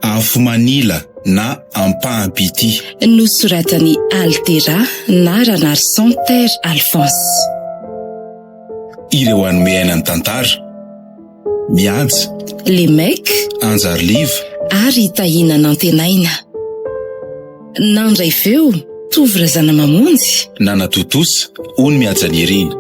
Afo manila na ampaham-pitia. Nosoratan'i Altera na Ranarison Terre Alphonse. Ireo hanome aina ny tantara. Mihaja. Les mecs. Anjariliva. Ary Tahiana Nantenaina. Nandray feo, Tovo Razanamamonjy. Nanatontosa, Ony Mihajanirina.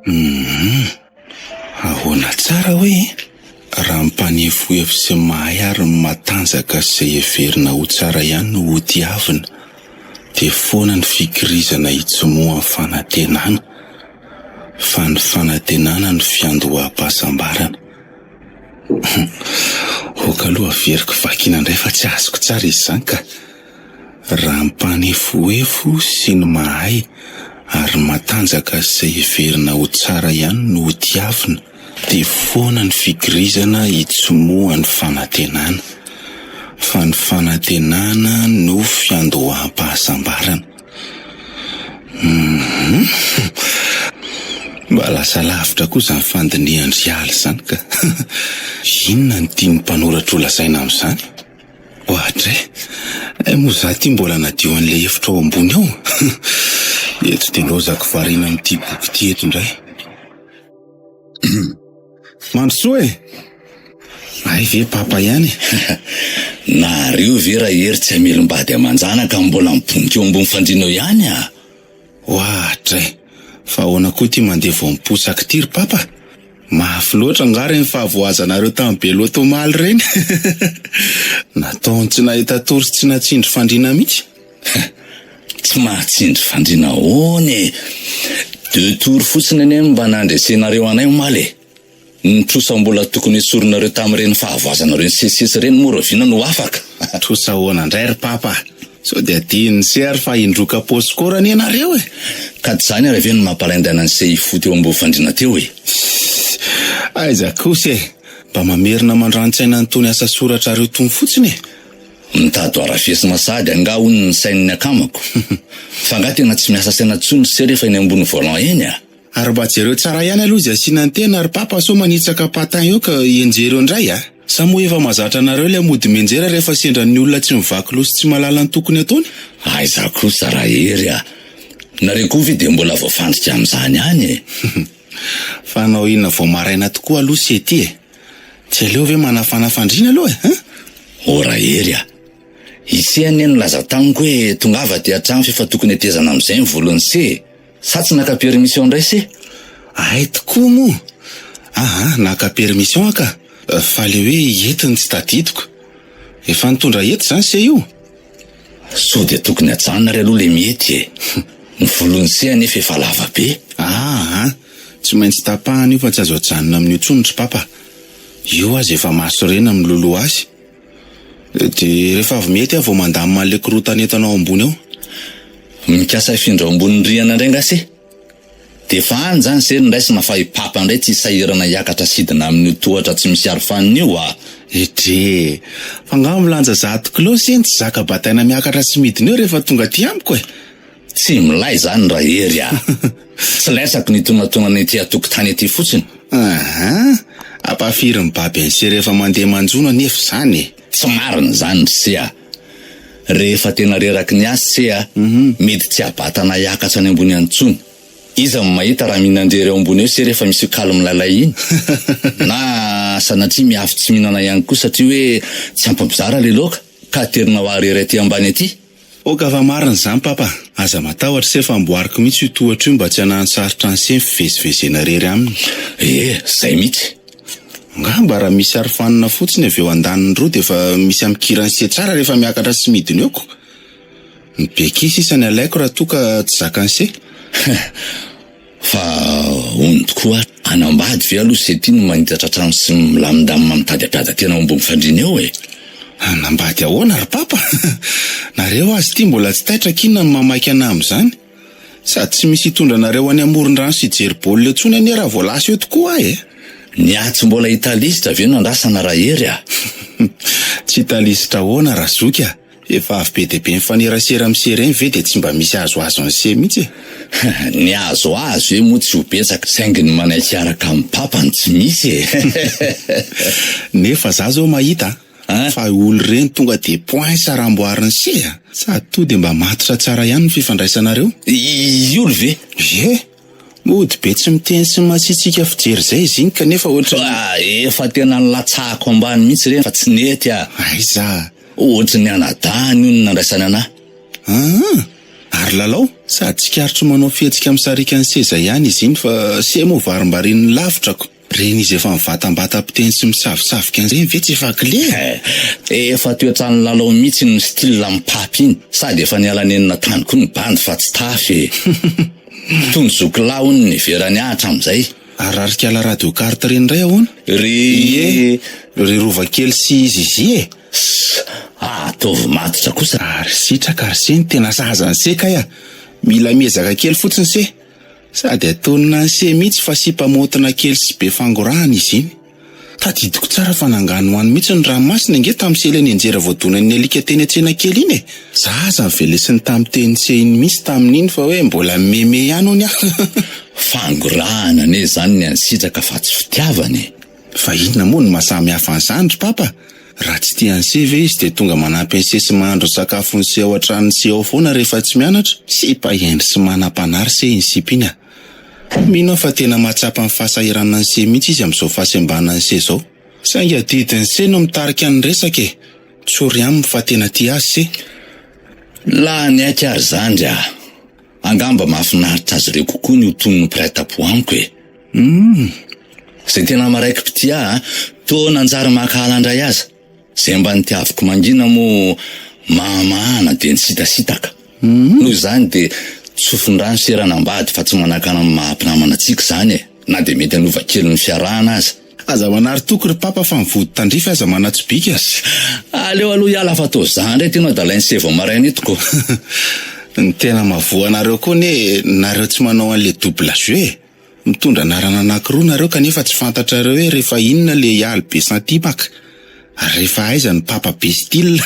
Humm. Ahoana tsara hoe e? Raha ny mpanefoefo sy ny mahay ary ny matanjaka sy izay heverina ho tsara ihany no hotiavina dia foana ny fikirizana hitsimohan'ny fanantenana fa ny fanantenana no fiandoham-pahasambarana. Ok aloha averiko vakiana indray fa tsy azoko tsara izy izany ka. Raha ny mpanefoefo sy ny mahay ary ny matanjaka sy izay heverina ho tsara ihany no ho tiavina dia foana ny fikirizana hitsimohan'ny fanantenana fa ny fanantenana no fiandoham-pahasambarana. Humm. Mba lasa lavitra koa izany fandinihan-dry Aly izany ka. Inona no tian'ny mpanoratra ho lazaina amin'izany? Oadray! Hay moa za ty mbola hanadio an'ilay efitra ao ambony ao? Eto dia lozako variana amin'ity boky ity eto indray. Mandrosoa e! Hay ve papa ihany e? Nareo ve Rahery tsy hamelom-bady aman-janaka mbola mibonika eo ambony fandriana eo ihany a? Oadray! Fa ahoana koa ity mandeha vao miposaka ity ry papa? Mafy loatra angaha ireny fahavoazanareo tamin'ny belote omaly ireny? Nataony tsy nahita tory sy tsy nahatsindry fandriana mihitsy. Tsy mahatsindry fandriana ahoana e? Deux tours fotsiny anie no mba nandresenareo anay omaly e! Ny trosa mbola tokony hesorinareo tamin'ireny fahavoazanareo nisesisesy ireny moa rahoviana no ho afaka? Trosa ahoana indray ry Papa? Sao dia adinon'i se ary fa indroa kapoa score anie nareo e! Ka tsy izany ary ve no mampalaindaina an'i se hifoha teo ambony fandriana teo e? Aiza kosa e! Mba mamerina mandran-tsaina an'itony asa soratrareo itony fotsiny e! Mitady ho harafesina sahady angaha hono ny sain'ny akamako? Fa angaha tena tsy miasa saina intsony ry se rehefa eny ambony volant eny a! Ary mba jereo tsara ihany aloha izay asiana ny tena ry papa sao manitsaka patin eo ka hianjera eo indray a! Sa moa efa mahazatra anareo ilay mody mianjera rehefa sendra ny olona tsy mivaky loha sy tsy mahalala ny tokony ataony? Aiza kosa Rahery a! Nareo koa ve dia mbola voafandrika amin'izany ihany e? Fa hanao inona vao maraina tokoa aloha se ty e? Tsy aleo ve manafana fandriana aloha e? Hein? O Rahery a! I se anie nilaza tamiko hoe tongava aty an-trano f'efa tokony hetezana amin'izay ny volon'i se e! Sa tsy naka permission indray se? Hay tokoa moa! Aa, naka permission aho ka! Fa le hoe hety no tsy tadidiko. Efa nitondra hety izany se io? Sao dia tokony hajanona ary aloha le mihety e! Ny volon'i se anefa efa lava be. Aa, tsy maintsy tapahana io fa tsy azo ajanona amin'io intsony ry papa. Io aza efa mahasorena miloloha azy. Dia rehefa avy mihety aho vao mandamina an'ilay korotan'entana ao ambony ao. Mikasa hifindra ao ambonin'ny rihana indray nga se? Dia efa any izany se no raisina fa i Papa indray tsy hisahirana hiakatra sy hidina amin'io tohatra tsy misy arofanina io a! Edree! Fa angaha milanja zato kilao se ny tsy zaka bataina miakatra sy midina eo rehefa tonga aty amiko e! Tsy milay izany Rahery a! Tsy laisako ny hitonatonana ety an-tokotany ety fotsiny. Aha! Ampahafiry mibaby an'i se rehefa mandeha manjono anefa izany e! Tsy marina izany ry se a! Rehefa tena reraky ny asa se a, mety tsy habatana hiakatra any ambony any intsony. Iza no mahita raha mihinan-drery ao ambony eo se rehefa misy io kaly milailay iny? Na sanatria miafy tsy mihinana ihany koa satria hoe tsy ampy mpizara le laoka ka aterina ho ahy irery aty ambany aty? Ok fa marina izany papa, aza matahotra se fa amboariko mihitsy io tohatra io mba tsy hanano-sarotra an'se ny fivezivezena irery aminy. Ee, zay mihitsy. Angamba raha misy arofanina fotsiny avy eo andaniny roa dia efa misy amikiran'se tsara rehefa miakatra sy midina eo ko. Ny béquille sisa ny alaiko raha toa ka tsy zakan'se. Fa hono tokoa ary, hanambady ve aloha Sety no manitatra trano sy milamindamina mitady hampiada tena ao ambony fandriana eo e? Hanambady ahoana ry papa? Nareo aza ity mbola tsy taitra k'inona no mahamaika anah amin'izany? Sady tsy misy hitondra anareo any amoron-drano sy hijery baolina intsony anie raha vao lasa eo tokoa aho e! Ny ahy tsy mbola hita lisitra ve no andrasana Rahery a! Tsy hita lisitra ahoana Razoky a! Efa avy be dia be mifanerasera amin'ny se ireny ve dia tsy mba misy azoazon'ny se mihitsy e! Ny azoazo e moa tsy ho betsaka saingy ny manaiky hiaraka amin'ny papa no tsy misy e! Nefa za zao mahita a! Fa olo ireny tonga dia poince raha amboarin'ny se a! Sady toa dia mba matotra tsara ihany ny fifandraisanareo. I olo ve? Ie! Mody be tsy miteny sy masiatsiaka fijery izay izy iny kanefa ohatran'ny. Ah, efa tena nilatsahako ambany mihitsy ireny fa tsy nety ah! Aiza? Ohatry ny anadahiny io ny nandraisany anah. Aa! Ary Lalao? Sady tsikaritro manao fihetsika misariaka ny seza ihany izy iny fa se moa varimbarian'ny lavitra ko! Reny izy efa mivatambatam-piteny sy misavosavoka ireny ve tsy efa kle e? Efa toetran'i Lalao mihitsy iny style mipapy iny, sady efa niala nenina tany koa ny bandy fa tsy tafy e! Toy ny zokilahy hono ny niverany ahy hatramin'izay. Ary raha ry kala radio carte ireny indray ahoana? Ry. Ie, ry Rova kely sy Zizi e! Ss, ataovy matotra kosa. Ary sitraka ry se ny tena sahaza an'i se kay a! Mila miezaka kely fotsiny se! Sady atonina an'i se mihitsy fa sipa maotina kely sy be fangorahana izy iny. Tadidiko tsara fa nanganohano mihitsy ny ranomasina ange tamin'i se ilay nianjera voadonan'ny alika teny an-tsena kely iny e! Za aza novelesiny tamin'ny tenin'i se iny mihitsy tamin'iny fa hoe mbola meme ihany hono aho. Fangorahana anie izany ny an'i Sitraka fa tsy fitiavana e! Fa inona moa no maha samy hafa an'izany ry papa? Raha tsy tia an'se ve izy dia tonga manampy an'se sy mahandro ny sakafon'se ao an-tranon'se ao foana rehefa tsy mianatra? Sipa hendry sy manam-panahy ry se iny sipa iny a! Mino aho fa tena mahatsapa ny fahasahiranan'se mihitsy izy amin'izao fahasembanan'se izao. Saingy adidin'se no mitarika ny resaka e! Tsory aminy fa tena tia azy se. Lany aika ary zandry a! Angamba mahafinaritra azy ireo kokoa ny ho toy ny mpiray tampo amiko e! Humm! Izay tena maraiki-pitia a! Toa nanjary mankahala indray aza. Izay mba nitiaviko mangina moa mahamahana dia nisitasitaka. Noho izany dia tsofin-drano sy eran'ambady fa tsy manakana amin'ny maha-mpinamana antsika izany e! Na dia mety hanova kely ny fiarahana aza. Aza manary toky ry papa fa ny vody tandrify aza manatsibika. Aleo aloha hiala fa toa za ndray ty no adalain'i se vao maraina ito ko. Ny tena mahavoa anareo koa anie nareo tsy manao an'le double jeu e! Mitondra anarana anakiroa nareo kanefa tsy fantatrareo hoe rehefa inona le ialy be santimaka ary rehefa aiza ny papa be style.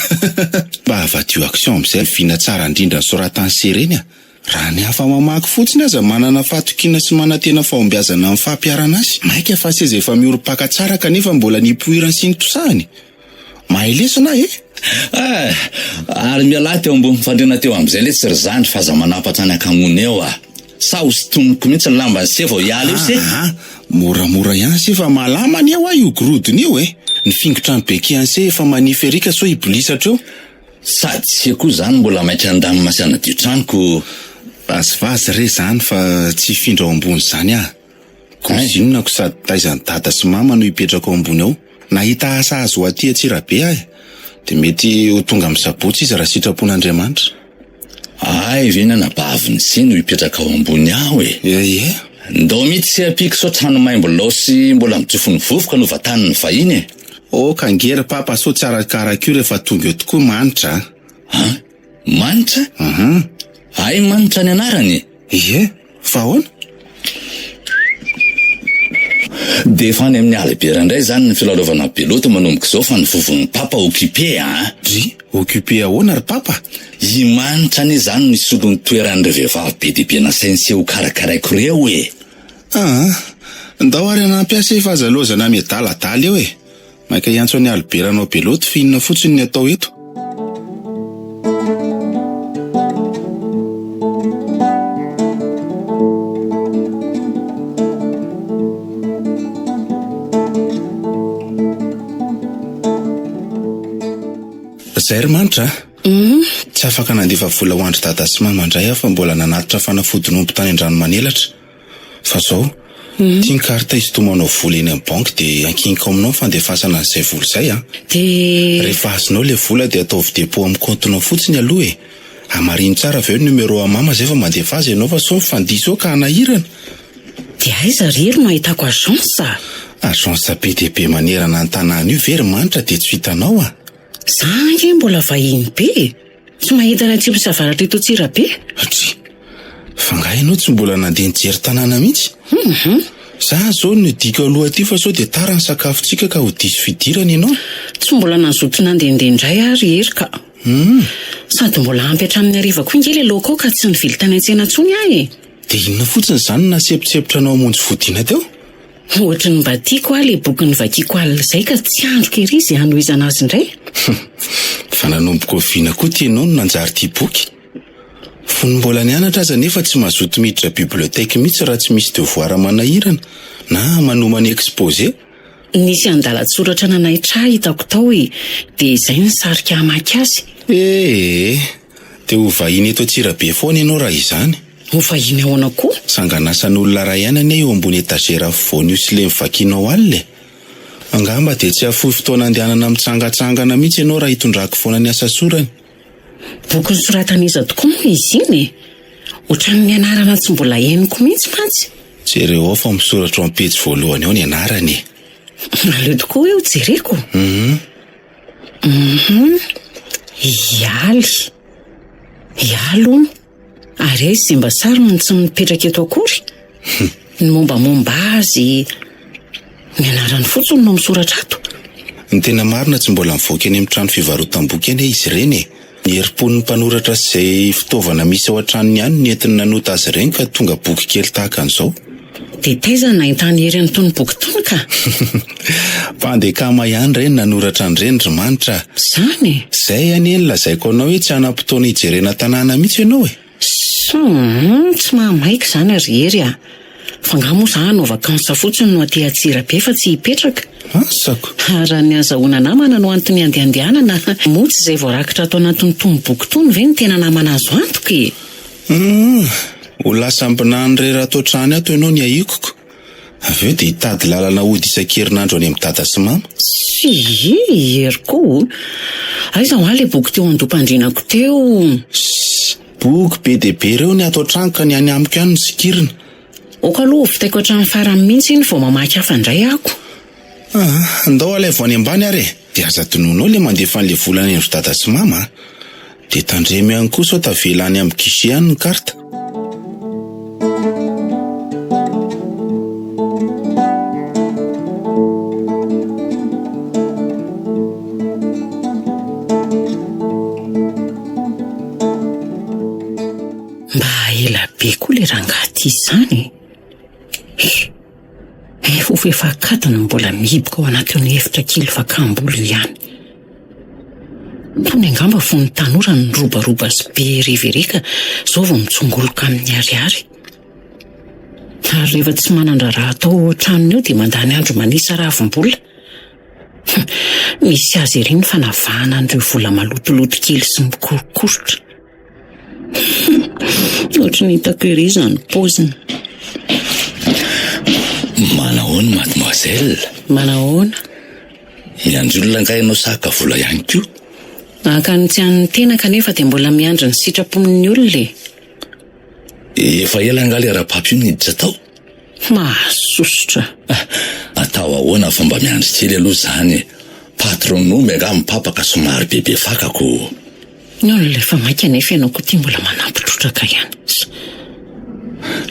Mba avadio action amizay ny vina tsara indrindra nosoratan'i se reny a! Raha ny hafa mamaky fotsiny aza manana fahatokiana sy manantena fahombiazana amin'ny fampiharana azy, mainka fa seza efa miorim-paka tsara kanefa mbola nipoirany sy nitosahany. Mahay lesona e! Eh! Ary mialà teo ambony fandriana teo amin'izay letsy ry zandry fa aza manampatra any ankamoana eo ah! Sa hosintomiko mihitsy ny lamban'i se vao hiala eo se? Aa! Moramora ihany se fa malama anie hoa io gorodona io e! Ny fingotra ny beke an'i se efa manify ery ka sao hibolisatra eo. Sady se koa zany mbola maika handamina sy hanadio trano ko. Vazivazy re zany fa tsy hifindra ao ambony zany aho. Cousine-ko sady taizan'i dada sy mama no hipetraka ao ambony ao. Nahita asa azo ho aty Antsirabe aho dia mety ho tonga amin'ny sabotsy izy raha sitrapon'Andriamanitra. Hay ve ny anabavin'i se no hipetraka ao ambony ao e? Ie. Ndao mihitsy se ampiako sao trano maimbo lao sy mbola mijofo ny vovoka no vantanin'ny vahiny e! Ok ange ry papa sao tsy arakaraka io rehefa tonga eo tokoa Manitra a! An? Manitra? Uhum. Hay Manitra ny anarany e! Ie, fa ahoana? Dia efa any amin'ny Albert indray izany ny filalaovana belote manomboka izao fa ny vovon'ny papa occupé a! Dry, occupé ahoana ry papa? I Manitra anie izany no hisolo ny toeran'ireo vehivavy be dia be nasain'i se hokarakaraiko ireo e! Aa! Ndao ary hanampy ahy se fa aza lozana miadaladala eo e! Maika hiantso an'i Albert hanao belote fa inona fotsiny ny atao eto? Zay ry Manitra a! Tsy afaka nandefa vola ho an-dry dada sy mama indray aho fa mbola nanatitra fanafodin'omby tany Andranomanelatra. Fa zao, ity ny carte hisintomanao vola eny amin'ny banky dia ankiniko aminao ny fandefasana an'izay vola izay an! Dia. Rehefa azonao ilay vola dia ataovy dépôt amin'ny kaontinao fotsiny aloha e! Hamarino tsara avy eo ny numéro an'i mama izay vao mandefa azy ianao fa sao mifandiso eo ka hanahirana. Dia aiza ry hery no ahitako agence a? Agence be dia be manerana ny tanàna io ve ry Manitra dia tsy hitanao a? Za ange mbola vahiny be e! Tsy mahita ny atsimo sy avaratra eto Antsirabe. Dry! Fa Fa angaha ianao tsy mbola nandeha nijery tanàna mihitsy? Hum. Za zao no hidiko aloha aty fa sao dia tara ny sakafontsika ka ho diso fidirana ianao. Tsy mbola nazoto nandehandeha indray aho ry Hery ka. Hum. Sady mbola ampy hatramin'ny hariva koa nge ilay laoka ao ka tsy nivily tany an-tsena intsony aho e. Dia inona fotsiny izany no nahasempontsempotra anao hamonjy fodiana teo? Ohatry ny mba tiako aho ilay boky novakiako alina izay ka tsy andriko ery izay hanohizana azy indray. Fa nanomboka oviana koa ity ianao no nanjary tia boky? Fony mbola nianatra aza anefa tsy mazoto miditra bibliothèque mihitsy raha tsy misy devoir manahirana na manomana exposé. Nisy andalan-tsoratra nanaitra ahy hitako tao e, dia izay nisarika hamaky azy. Ee, dia ho vahiny eto Antsirabe foana ianao raha izany. Ho vahiny ahoana koa? Sanganasan'olona iray ihany anie eo ambony étagère afovoany io sy le novakianao alina e. Angamba dia tsy hahafoy fotoana andehanana mitsangantsangana mihitsy ianao raha hitondrako foana ny asa sorany. Boky nosoratan'iza tokoa moa izy iny e? Ohatran'ny anarana tsy mbola henoko mihitsy mantsy. Jereo ao fa misoratra ao am-pejy voalohany ao ny anarany e. Aleo tokoa hoe ho jereko. Hum. Hum. Ialy. Ialy hono. Ary aiza izay mba sary no tsy mipetraka eto akory? Ny mombamomba azy, ny anarany fotsiny no misoratra ato. Ny tena marina tsy mbola mivoaka eny amin'ny trano fivarotam-boky anie izy ireny e! Ny herim-pon'ny mpanoratra sy izay fitaovana misy ao an-tranony ihany no entiny nanota azy ireny ka tonga boky kely tahaka an'izao. Dia taiza no nahitany hery an'itony boky itony ka? Mpandeha kama ihany ireny nanoratra an'ireny ry Manitra a! Izany e! Izay anie no lazaiko anao hoe tsy hanam-potoana hijerena tanàna mihitsy ianao e! Humm, tsy mahamaika izany ry Hery a! Fa angaha moa za hanao vacances fotsiny no aty Antsirabe fa tsy hipetraka? Asako! Raha ny hazahoana namana no antony handehandehanana, moa tsy izay voarakitra ato anatin'itony boky itony ve no tena namana azo antoka e? Humm, ho lasa ambinany irery ato an-trano ato ianao ny ahikoko. Avy eo dia hitady lalana hody isan-kerinandro any amin'i dada sy mama. Tsia, i Hery koa. Aiza hoa ilay boky teo an-doham-pandrianako teo? Ssss, boky be dia be ireo ny ato an-trano ka ny any amiko ihany no sikirina. Ok aloha ho vitaiko hatramin'ny farany mihitsy iny vao mamaky hafa indray ako. Aa, ndao alaivo any ambany ary e! Dia aza adinoinao ilay mandefa an'ilay vola any amin-dry dada sy mama a! Dia tandremo ihany koa sao tavela any amin'ny guichet any ny carte. Mba ela be koa ilay rangahy ity izany e! He! Efa ho fefak'adiny no mbola mihiboka ao anatin'io efitra kely fakam-bola io ihany. Tony angamba fony tanora nirobaroba sy be revereka izao vao mitsongoloka amin'ny ariary. Ary rehefa tsy manan-draharaha atao ao an-tranony ao dia mandany andro manisa ravim-bola. Misy azy ery ny fanavahana an'ireo vola malotoloto kely sy mikorokorotra. Ohatry ny hitako ery izany paoziny. Manahoana mademoiselle? Manahoana? Miandry olona angaha ianao sa haka vola ihany koa? Haka ny tsy an'ny tena kanefa dia mbola miandry ny sitrapon'ny olona e. Efa ela angaha ilay rapapy io niditra tao? Mahasosotra. Atao ahoana fa mba miandry kely aloha izany e. Patron'omby angaha mipapaka somary bebe fakako. Ny olona efa maika nefa ianao koa ity mbola manampy trotraka ihany.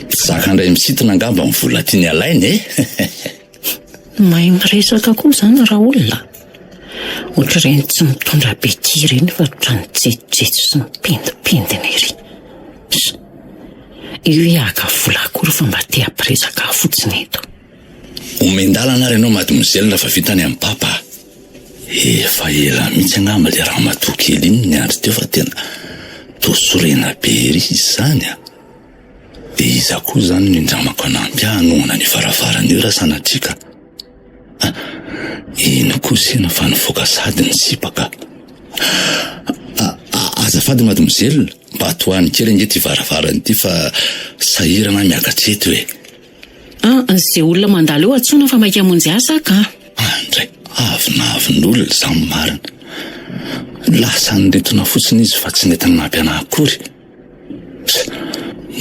Tsy zakan-dray misintona angamba ny vola tiany alaina e! Mahay miresaka koa izany raolona. Ohatr'ireny tsy mitondra béquille ireny fa ohatran'ny jejojejo sy mipendipendina ery. Io hoe haka vola akory fa mba te hampiresaka ahy fotsiny eto. Omen-dalana ary ianao mademoiselle fa vita ny an'i papa. Efa ela mihitsy angamba ilay ramatoa kely iny niandry teo fa tena toa sorena be ery izy izany a! Dia iza koa izany no indramako hanampy ahy hanohana an'io varavarana io raha sanatria ka? Ah, iny koa sena fa nivoaka sady ny sipa ka! Azafady mademoiselle, mba tohano kely ange ity varavarana ity fa sahirana aho miakatra eto e! Ah, izay olona mandalo eo antsoina fa maika hamonjy asa aho ka! Andray, avonavon'olona izany marina. Lasa niritona fotsiny izy fa tsy nety nanampy anah akory. Pss,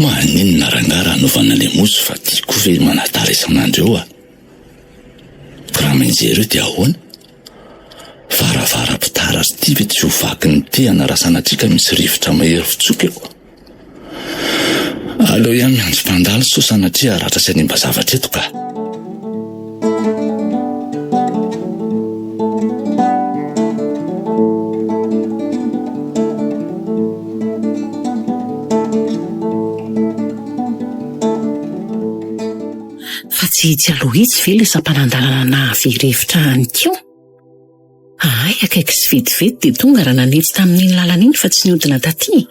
maninona rangahy raha anaovana le mousse fa ty koa ve manadala isan'andro eo ah. Raha mianjera eo dia ahoana? Varavaram-pitaratra ity ve tsy ho vakin'ny tehana raha sanatria ka misy rivotra mahery fitsoka eo? Aleo ihany miantso mpandalo sao sanatria haratra sy hanimba zavatra eto ka. Fa tsy itsy aloha itsy ve ilay sampanan-dalana nahavery hevitra any koa? Ahay akaiky sy vetivety dia tonga raha nanitsy tamin'iny lalana iny fa tsy nihodina taty.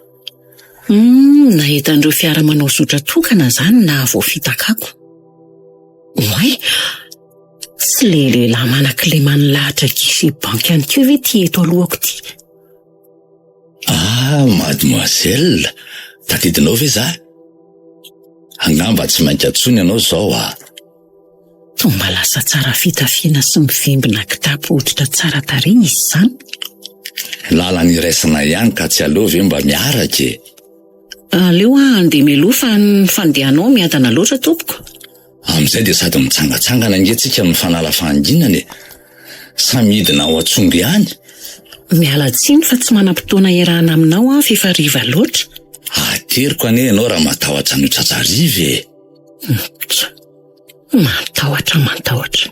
Humm, nahita an'ireo fiara manao zotra tokana izany nahavoafitakako. Oay! Tsy ilay lehilahy manan-kilema nilahatra guichet banky ihany koa ve ity eto alohako ity? Ah, mademoiselle, tadidinao ve za? Angamba tsy mainka intsony ianao izao ah. Toa mba lasa tsara fitafiana sy mivimbina kitapo hoditra tsara tarehy izy izany. Lalana iraisana ihany ka tsy aleo ve mba miaraka e? Aleo aho handeha mialoha fa ny fandehanao miadana loatra tompoko. Amin'izay dia sady mitsangatsangana ange tsika no mifanala fahanginana e! Samy hidina ao an-tsongo ihany. Miala tsiny fa tsy manam-potoana iarahana aminao aho f'efa hariva loatra. Ateriko anie ianao raha matahotra an'io tratra hariva e! Tsa! Matahotra matahotra.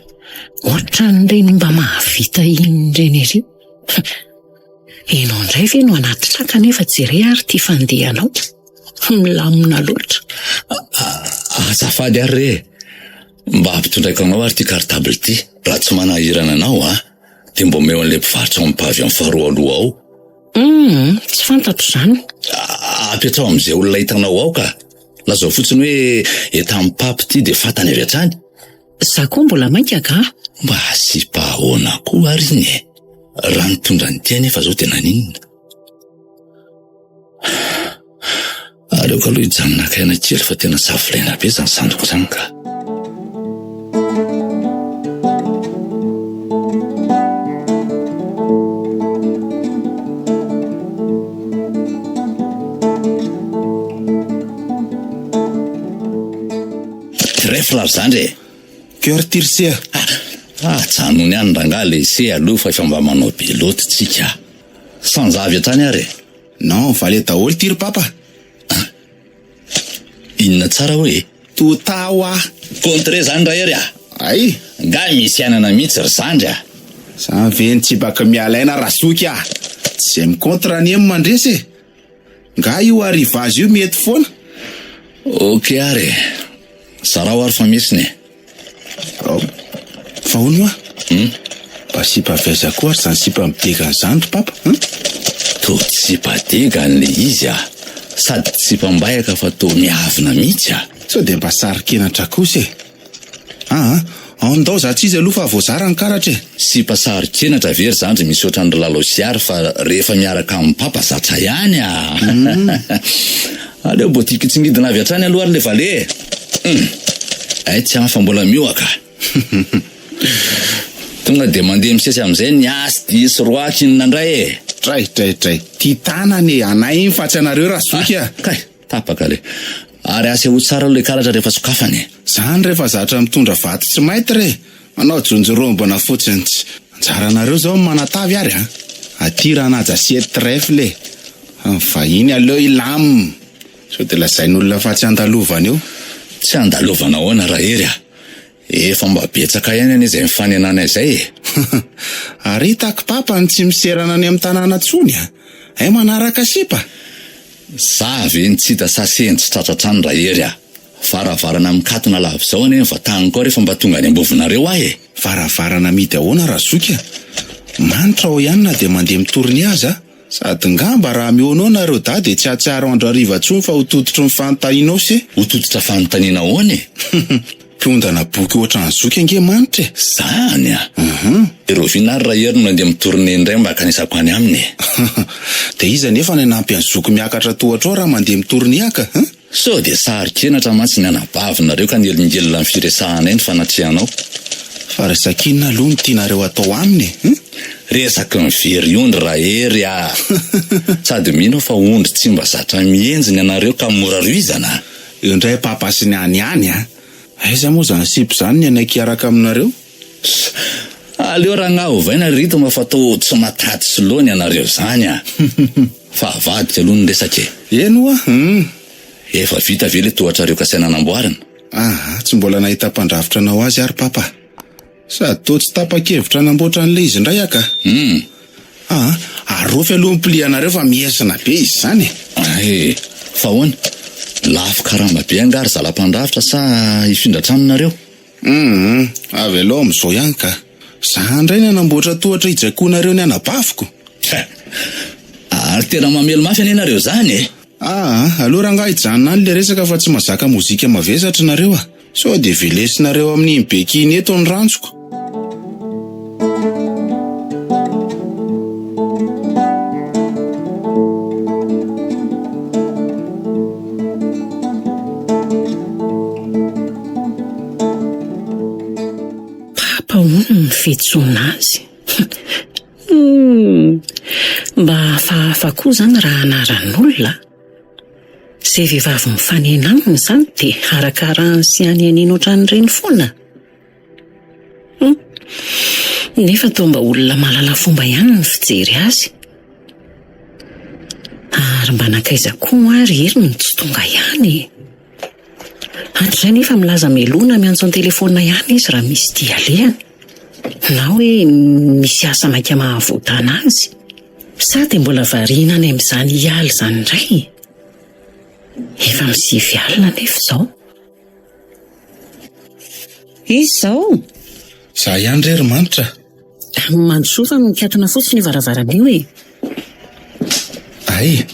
Ohatran'ireny mba mahavita iny ireny ery. Ianao indray ve no anaty traka nefa jere ary ity fandehanao. Milamina loatra. Azafady ary re e! Mba ampitondraiko anao ary ity cartable ity. Raha tsy manahirana anao an, dia mba omeo an'ilay mpivarotra ao amin'ny pavillon faharoa aloha ao. Hum, tsy fantatro izany. Apetraho amin'izay olona hitanao ao ka. Lazao fotsiny hoe etan'ny pape ity dia fantany avy hatrany. Za koa mbola mainka ka. Mba sipa ahoana koa ary iny e? Raha nitondra an'ity anefa zao dia naninona? Aleoko aloha hijanona haka aina kely fa tena safilaina be izany sandriko izany ka. Trèfle ry zandry e! Cœur tirse a! Ah, ajanony any rangahy le ise aloha fa efa mba manao be loatra tsika. Sans avy hatrany ary e! Non, vale daholo ty ry papa. Ah! Inona tsara hoe e? Tota hoa! Contre zany Rahery a! Ay! Nga misy anana mihitsy ry zandry a! Zany ve ny tsibaka miala aina razoky a! Tsy zay mi-contre anie no mandresy e! Nga io arrivage io mety foana? Ok ary e! Zarao ary fa misy ny. Ao. Fa hono hoa? Hum? Mba sipa avy aiza koa ary izany sipa midegana izany ry papa? Hum? Toa tsy sipa degany le izy a! Sady tsy sipa mbayaka fa toa miavona mihitsy a! Sao dia mba saro-kenatra kosa e! Aa, andao za tsy izy aloha fa voazara ny karatra e! Sipa saro-kenatra ve ry zandry misy ohatran'i ry Lalao sy Ary fa rehefa miaraka amin'i Papa zatra ihany a! Aleo boutique tsingidina avy hatrany aloha ary le vale e! Hum! Hay tsy an fa mbola miohaka! Tonga dia mandeha misesy amin'izay ny as, dix, roi, k'inona indray e! Dray, dray, dray! Ty tanana e! Anay iny fa tsy anareo razoky a! Kay! Tapaka le. Ary asehoy tsara aloha le karatra rehefa sokafana e! Zany rehefa zatra mitondra vato tsy maitre e! Manao jonjorombona fotsiny tsy. Anjaranareo zao ny manatavy ary a! Aty ranaja assiette trèfle e! Fa ny vahiny aleo hilamina! Sao dia lazain'olona fa tsy andalovana eo. Tsy andalovana ahoana Rahery a! Efa mba betsaka ihany anie izay nifanenanay izay e! Ary hitako papa ny tsy miserana any amin'ny tanàna tsony a! Hay manaraka sipa? Za ve ny tsy hita sa seny tsy tratra hatrany Rahery a! Varavarana mikatona lava izao anie ny vataniko ao rehefa mba tonga any am-bovonareo aho e! Varavarana mihidy ahoana Razoky a! Manitra ao ihany na dia mandeha mi-tourner aza. Sady ngamba raha mihono eo nareo dahy dia tsy hahatsiaro andro hariva tsony fa ho tototry ny fanontanianao se. Ho tototra fanontaniana ahoana e? Mpiondana boky ohatran'i zoky ange manitra e! Zany a! Dia rahoviana ary Rahery no nandeha mi-tourner indray mba hankanesako any aminy e? Dia iza nefa no hanampy an'i zoky miakatra tohatra ao raha mandeha mi-tourner aka? Sao dia saro-kenatra mantsy ny anabavinareo ka nielingelina ny firesahanay ny fanatrehanao. Fa resaka inona aloha no tianareo atao aminy e? Hum? Resaky ny very ondry Rahery a! Sady mino aho fa ondry tsy mba zatra mihenjy ny anareo ka mora rohizana a! Eo indray papa sy ny any ihany a! Aiza moa izany sipa izany ny hanaiky hiaraka aminareo? Aleo rangahy ovaina ry rythme fa toa tsy matady slow ny anareo izany a! Fa avadika aloha ny resaka e! Eny ho'a, hum! Efa vita ve ilay tohatrareo kasaina namboarina? Aa, tsy mbola nahita mpandrafitra anao azy ary papa. Sady toa tsy tapa-kevitra hanamboatra an'ilay izy indray aho ka. Hum. Aa, arofy aloha ny pli-anareo fa miesona be izy izany e. Ay, fa ahoana? Lafo karama be angaha ry zalahy mpandrafitra sa hifindra trano nareo? Hum, avy aloha amin'izao ihany ka. Za indray ny hanamboatra tohatra hijaikoanareo ny anabaviko. Tsa! Ary tena mamely mafy anie nareo zany e! Aa, aleo rangahy hijanona any le resaka fa tsy mazaka mozika mavesatra nareo a! Sao dia velesinareo amin'iny beky iny eto ny ranjoko. Papa hono no fiantsoana azy. Humm! Mba hafahafa koa izany raha anaran'olona a! Izay vehivavy mifanena aminy izany dia arakarahany sy anianiany ohatran'ireny foana? Humm! Nefa toa mba olona mahalala fomba ihany ny fijery azy. Ary mba nankaiza koa ary Hery no tsy tonga ihany e? Hatrizay nefa milaza mialoha na miantso an-telefaonina ihany izy raha misy dia alehany. Na hoe misy asa maika mahavoatana azy. Sa dia mbola variana any amin'izany hialy izany indray e? Efa misivy alina anefa izao. Iza izao? Za ihany re ry Manitra. Mandrosoa fa mikatona fotsiny io varavarana io e. Hay,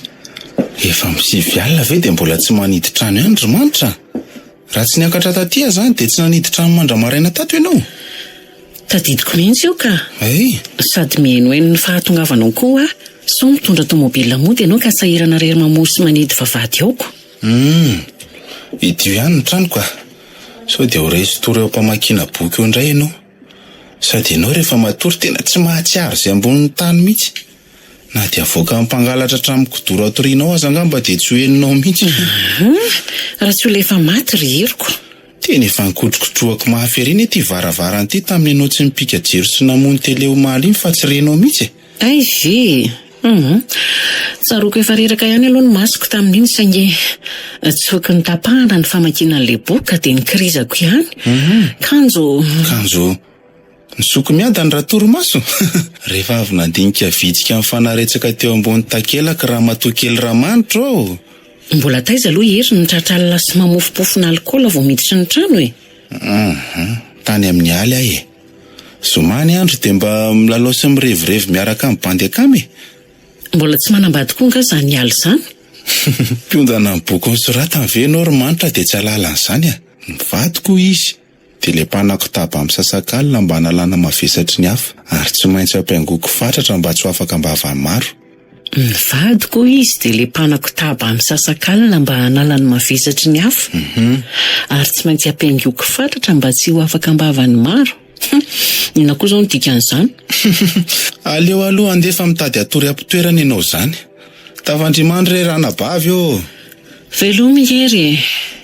efa misivy alina ve dia mbola tsy manidy trano ihany ry Manitra? Raha tsy niakatra taty aho izany dia tsy nanidy trano mandra-maraina tato ianao? Tadidiko mihitsy io ka! Hay! Sady mihainohaino ny fahatongavanao koa aho, sao mitondra tomobilina mody ianao ka sahirana irery mamoha sy manidy vavahady aoko. Humm! Idio ihany ny tranoko a! Sao dia ho resy tory eo am-pamakiana boky eo indray ianao. Sady ianao rehefa matory tena tsy mahatsiaro izay ambonin'ny tany mihitsy. Na dia avoakan'ny mpangalatra hatramin'ny kidoro atorianao aza angamba dia tsy ho henonao mihitsy. Aa! Raha tsy olona efa maty ry heriko. Tena efa nikotrokotrohako mafy ery anie ity varavarana ity tamin'ny ianao tsy nipika jiro sy namono tele omaly iny fa tsy renao mihitsy e! Hay ve e! Hum. Tsaroako efa reraka ihany aloha ny masoko tamin'iny saingy tsy foky notapahana ny famakiana an'ilay boky ka dia nikirizako ihany. Kanjo. Kanjo. Nisoko miadana raha torimaso. Rehefa avy nandinika vitsika nifanaretsaka teo ambony takelaka ramatoa kely Ramanitra ô! Mbola taiza aloha i Hery no tratra alina sy mamofompofona alikaola vao miditra ny trano e? Hum, tany amin'ny aly aho e. Zoma ny andro dia mba milalao sy mirevirevy miaraka amin'ny bandy akama e! Mbola tsy manambady koa angaha izany Ialy izany? Mpiondana ny boky nosoratany ve ianao ry Manitra dia tsy hahalala an'izany a! Ny vadiko hoy izy dia ilay mpanakotaba misasak'alina mba hanalana mavesatry ny hafa ary tsy maintsy ampiangoko fatratra mba tsy ho afaka am-bavan'ny maro. Ny vadiko hoy izy dia ilay mpanakotaba misasak'alina mba hanala ny mavesatry ny hafa ary tsy maintsy ampiangoko fatratra mba tsy ho afaka am-bavan'ny maro. Hum! Inona koa izao no dikan'izany? Aleo aloha handeha fa mitady hatory am-pitoerana ianao izany. Tafandrimandry re ranabavy ô! Veloma i Hery e!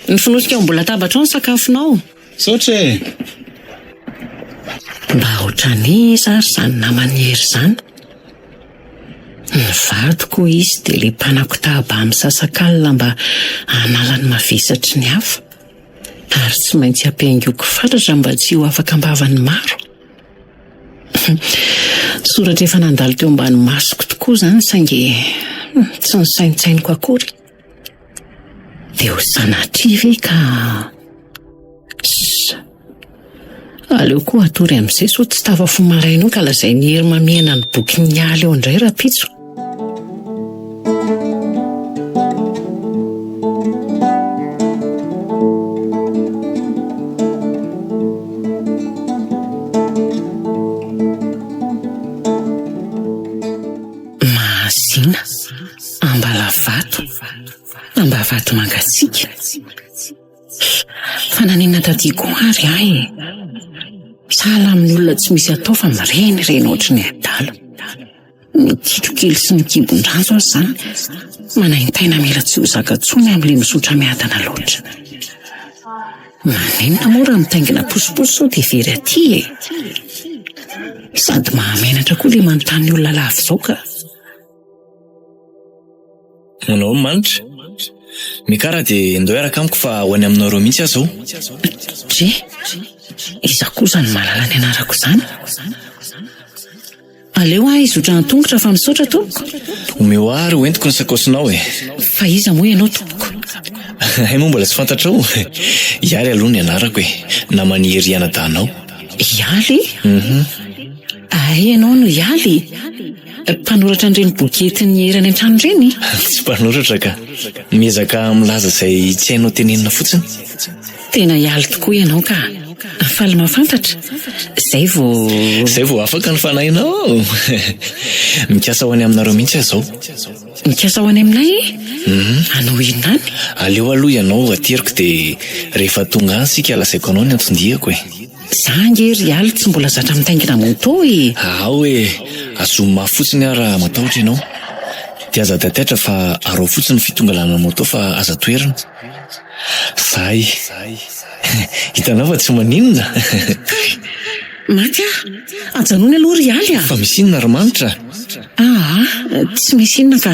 Ny fonosika ao ambony latabatra ao ny sakafonao. Misaotra e! Mba ohatran'iza ary izany naman'i Hery izany? Ny vadiko hoy izy dia ilay mpanakotaba misasak'alina mba hanala ny mavesatry ny hafa. Ary tsy maintsy ampihaingoiko fatratra mba tsy ho afaka am-bavan'ny maro. Soratra efa nandalo teo ambany masoko tokoa izany saingy tsy nosaintsainiko akory. Dia ho sanatria ve ka... Ss. Aleo koa hatory amin'izay sao tsy tafafoha maraina eo ka lazain'i Hery mamihana ny bokin'ny Ialy eo indray rahampitso. Mahazina, Ambalavato, Ambavato mangatsiaka. Fa naninona taty koa ary aho e? Sahala amin'ny olona tsy misy atao fa mirenireny ohatry ny adala. Ny kitro kely sy ny kibon-dranjo aza izany manaintaina mila tsy ho zaka intsony amin'ilay mizotra miadana loatra. Maninona moa raha mitaingina posiposy sao dia very aty e? Sady mahamenatra koa ilay manontany olona lava izao ka. Manao manitra? Miakara dia ndao hiaraka amiko fa ho any aminareo mihitsy aho izao. Dre, iza koa izany mahalala ny anarako izany? Aleo aho hizotra an-tongotra fa misaotra tompoko. Omeo ahy ary hoentiko ny sakaosinao e. Fa iza moa ianao tompoko? Hay moa mbola tsy fantatrao? Ialy aloha ny anarako e, naman'i Hery anadahinao. Ialy? Hay ianao no Ialy? Mpanoratra an'ireny boky entin'i Hery any an-trano ireny? Tsy mpanoratra ka. Miezaka milaza izay tsy hainao tenenina fotsiny. Tena hialy tokoa ianao ka. Faly mahafantatra. Izay vao. Izay vao afaka ny fanahinao. Mikasa ho any aminareo mihitsy aho izao. Mikasa ho any aminay? Hanao inona any? Aleo aloha ianao ateriko dia rehefa tonga any isika lazaiko anao ny anton-diako e. Za ange ry Aly tsy mbola zatra mitaingina moto e! Ao e! Azomy mafy fotsiny aho raha matahotra ianao. Dia aza taitaitra fa araho fotsiny ny fitongalana moto fa aza toherina. Zay. Hitanao fa tsy maninona. Kay! Maty aho! Ajanony aloha ry Aly a! Fa misy inona ry Manitra? Aa, tsy misy inona ka.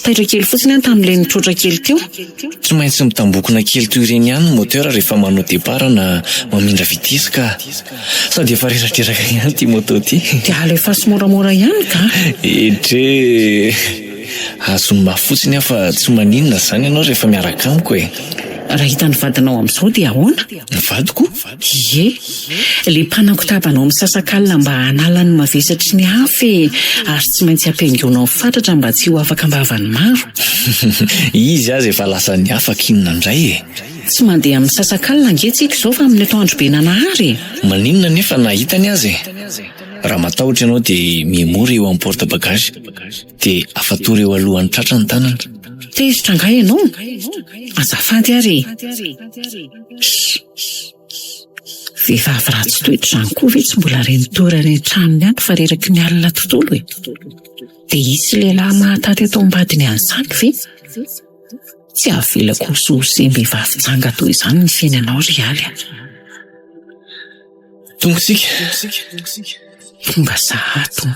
Taitra kely fotsiny aho tamin'ilay nitroatra kely teo. Tsy maintsy mitambokona kely toy ireny ihany ny moteur rehefa manao départ na mamindra vitesse ka. Sady efa reradreraka ihany ity moto ity. Dia alefaso moramora ihany ka. Edree! Azony mafy fotsiny aho fa tsy maninona izany ianao rehefa miaraka amiko e. Raha hitan'ny vadinao amin'izao dia ahoana? Ny vadiko? Ie, le mpanakotaba anao misasakalina mba hanala ny mavesatry ny hafa e, ary tsy maintsy ampihaingoanao fatratra mba tsy ho afaka am-bavan'ny maro. Izy aza efa lasa ny hafa k'inona indray e. Tsy mandeha amin'ny misasakalina ange tsika izao fa amin'ny atoandro be nanahary e. Maninona anefa na hitany aza e. Raha matahotra ianao dia miemory eo amin'ny porte bagage dia afatory eo alohan'ny tratra ny tanana. Tezitra angaha ianao? Azafady ary e. Vehivavy ratsy toetra izany koa ve tsy mbola re nitory any an-tranony any fa reraky ny alina tontolo e? Dia hisy lehilahy mahataty atao am-badiny an'izany ve? Tsy avelako hosihosem-behivavy janga toy izany ny fiainanao ry Aly a! Tonga isika. Tonga sahady.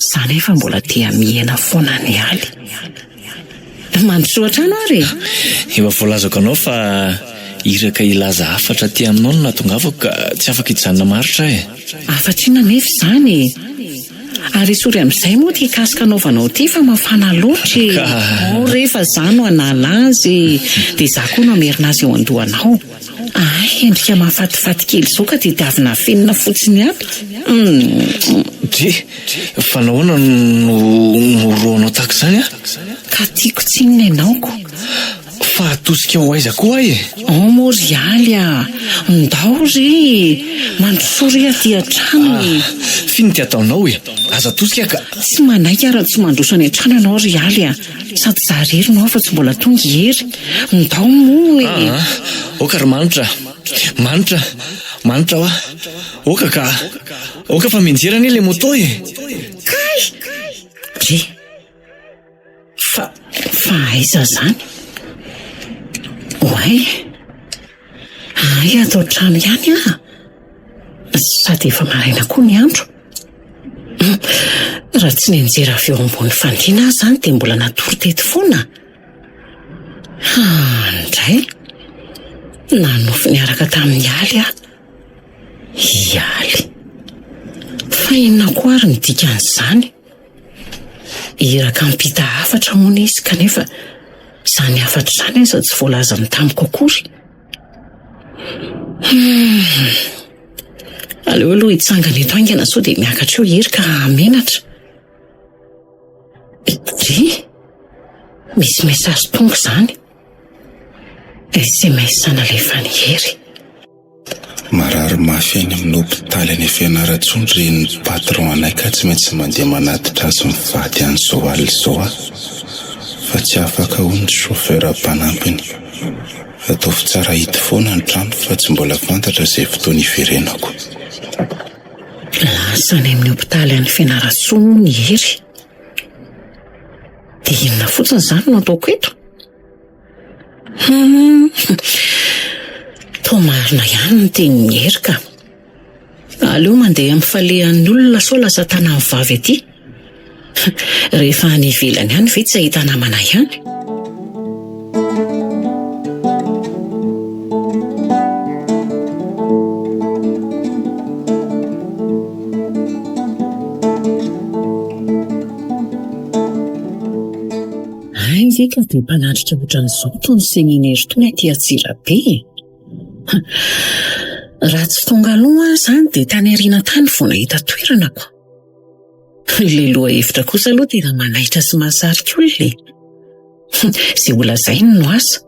Za nefa mbola te hamihina foana an'i Aly. Mandrosoa hatrany ary e! Efa voalazako anao fa iraka hilaza hafatra aty aminao no nahatongavako ka tsy afaka hijanona maharitra aho e! Hafatra inona anefa izany e? Ary esory amin'izay moa ity casque anaovanao ity fa mafana loatra e! Ao re fa za no hanala azy e! Dia za koa no hamerina azy eo an-dohanao. Hay endrika mahafatifaty kely izao ka tediavina afenina fotsiny ihany. Humm. Dry, fa nahoana no norohanao tahaka izany aho? Ka tiako tsinona ianao ko. Fa atosika ho aiza koa aho e? Ao moa ry Aly a! Ndao re e! Mandrosoa re aty an-trano e! Ah, f'inona ity ataonao e? Aza atosika ka! Tsy manaiky aho raha tsy mandroso any an-trano ianao ry Aly a! Sady za irery no ao fa tsy mbola tonga i Hery. Ndao moa e! Aa, aoka ry Manitra a! Manitra, Manitra hoa! Aoka ka! Aoka fa mianjera anie ilay moto e! Kay! Dry! Fa, fa aiza izany? Oay! Hay ato an-trano ihany aho! Sady efa maraina koa ny andro. Raha tsy nianjera avy eo ambony fandriana aho izany dia mbola natory teto foana. Hany indray, nanofy niaraka tamin'i Aly aho. I Aly. Fa inona koa ary ny dikan'izany? Iraka hampita hafatra hono izy kanefa izany hafatra izany aza tsy voalazany tamiko akory. Hum. Aleo aloha hitsangana eto haingana sao dia miakatra eo Hery ka hahamenatra. Dry, misy message tonga izany. SMS nalefan'i Hery. Marary mafy any amin'ny hopitaly any Fianarantsoa ny renin'ny patron anay ka tsy maintsy mandeha manatitra azy mivady any izao alina izao aho fa tsy afaka hoy ny chauffeur mpanampiny. Ataovy tsara hidy foana ny trano fa tsy mbola fantatra izay fotoana hiverenako. Lasa any amin'ny hopitaly any Fianarantsoa moa ny Hery. Dia inona fotsiny izany no ataoko eto? Hum, toa marina ihany ny tenin'i Hery ka. Aleo mandeha amin'ny falehan'ny olona sao lasa tanan'ny vavy aty. Rehefa any ivelany any ve tsy hahita namana ihany? Hay ka dia mpanatrika ohatran'izao itony seminaire itony aty Antsirabe e! Raha tsy tonga aloha aho izany dia tany aoriana tany vao nahita toerana ko. Ilay lohahevitra kosa aloha tena manaitra sy mahasarika olona e! Izay holazainy no asa.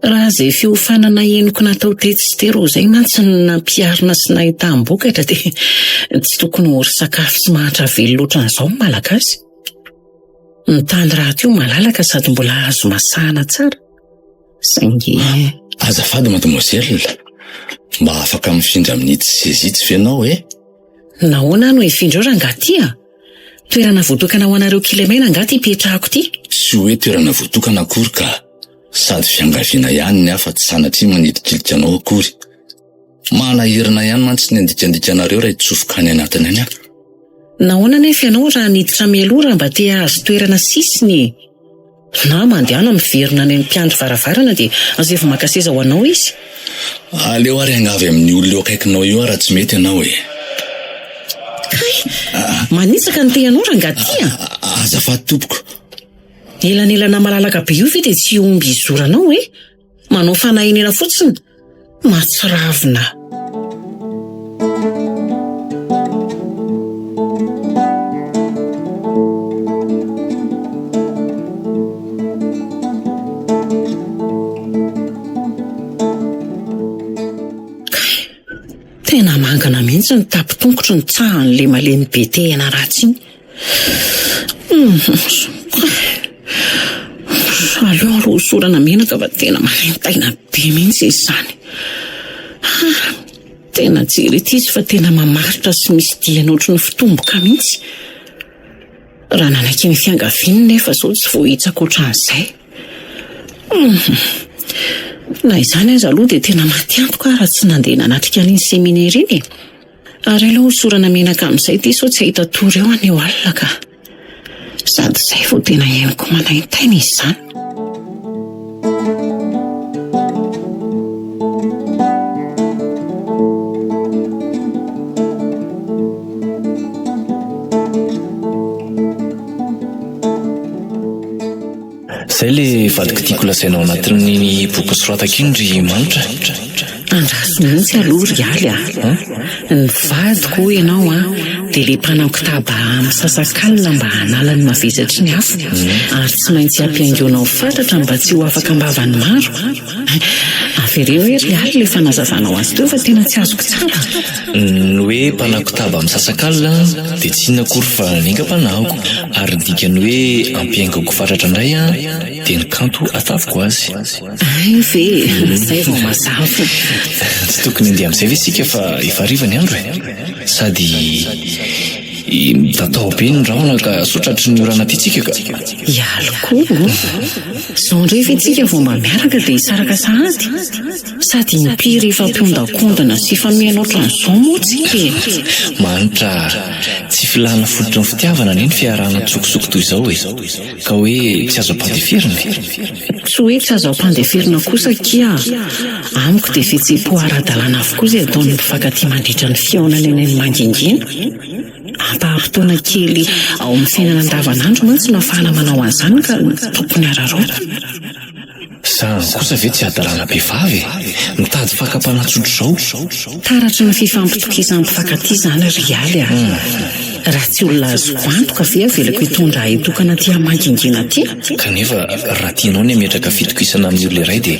Raha izay fiofanana henoko natao tetsy sy teroa izay mantsy no nampiharina sy nahitam-bokatra dia tsy tokony ho ory sakafo sy mahantra velona ohatran'izao ny Malagasy. Ny tany rahateo malalaka sady mbola azo masahana tsara. Saingy. Azafady mademoiselle, mba afaka mifindra amin'itsy seza itsy ve ianao e? Nahoana aho no hifindra eo rangahy ty a? Toerana voatokana ho anareo kilemaina angaha ty ipetrahako ty? Tsy hoe toerana voatokana akory ka. Sady fiangaviana ihany ny ahy fa tsy sanatria manilikilika anao akory. Manahirana ihany mantsy ny handikandika anareo raha hitsofoka any anatiny any aho. Nahoana anefa ianao raha niditra mialoha raha mba te hahazo toerana sisiny e? Na mandehana miverina any amin'ny mpiandry varavarana dia asaivo maka seza ho anao izy. Aleo ary hiangavy amin'ny olona eo akaikinao eo aho raha tsy mety ianao e. Kay! Manitsaka ny tehanao rangahy ty a! Azafady tompoko. Elanelana malalaka be io ve dia tsy omby hizoranao e? Manao fanahinina fotsiny. Mahatsiravina. Kay! Tena mangana mihitsy ny tapo-tongotro nitsahan'ilay malemy be tehina ratsy iny. Aleo aloha hosorana menaka fa tena manaintaina be mihitsy izy izany. Tena jereo ity izy fa tena mamaritra sy misy diany ohatry ny fitomboka mihitsy. Raha nanaiky ny fiangaviany nefa izao tsy voahitsaka ohatran'izay. Na izany aza aloha dia tena maty antoka aho raha tsy nandeha nanatrika an'iny seminera iny e. Ary aleo hosorana menaka amin'izay ity sao tsy hahita tory eo anio alina ka. Sady izay vao tena henoko manaintaina izy izany. Zay le vadiko tiako lazaina ao anatin'iny boky nosoratako iny ry Manitra. Andraso mihitsy aloha ry Aly a! Ny vadiko hoy ianao an, dia le mpanao kitaba misasak'alina mba hanala ny mavesatry ny hafa, ary tsy maintsy ampihaingoanao fatratra mba tsy ho afaka am-bavan'ny maro. Avereno hoe ry Aly le fanazavanao azy teo fa tena tsy azoko tsara. Ny hoe mpanakotaba misasak'alina dia tsy inona akory fa ny aingam-panahiko, ary ny dikan'ny hoe ampihaingoko fatratra indray dia ny kanto ataviko azy. Hay ve e! Izay vao mazava. Tsy tokony handeha amin'izay ve isika fa efa hariva ny andro e? Sady mitatao be ny rahona ka sao tratry ny orana aty tsika ka. Hialy koa. Izao indray ve tsika vao mba miaraka dia hisaraka sahady? Sady impiry hifampihondakondana sy hifamihana ohatran'izao moa tsika e! Manitra, tsy filàna fototry ny fitiavana anie ny fiarahana an-tsokosoko toy izao e! Ka hoe tsy azo ampandeferina e! Tsy hoe tsy azo ampandeferina kosa akia! Amiko dia fihetseham-po ara-dalàna avokoa izay ataon'ny mpifankatia mandritra ny fihaonana eny amin'ny mangingina. Ampaham-potoana kely ao amin'ny fiainana andavanandro mantsy no ahafahana manao an'izany ka tokony hararaotina. Zany kosa ve tsy hadalana be vava e! Mitady fakam-panahy tsotr'izao. Taratry ny fifampitokisan'ny mpifankatia izany ry Aly a! Raha tsy olona azoko antoka ve avelako hitondra ahy hitokana aty amin'ny mangingina aty? Kanefa raha tianao ny hametraka fitokisana amin'ny olona iray dia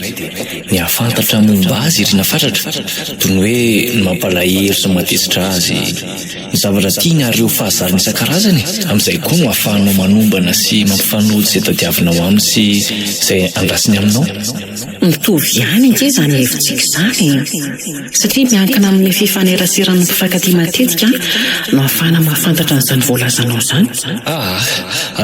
ny hahafantatra momba azy irina fatratra, toy ny hoe ny mampalahelo sy ny mahatezitra azy, Ny zavatra tiany ary ireo fahazarana isan-karazany e! Amin'izay koa no ahafahanao manombana sy mampifanojo izay tadiavinao aminy sy izay andrasiny aminao. Mitovy ihany ange izany hevitsika izany e! Satria miankina amin'ny fifaneraseran'ny mpifankatia matetika no ahafahana mahafantatra an'izany voalazanao izany. Aa!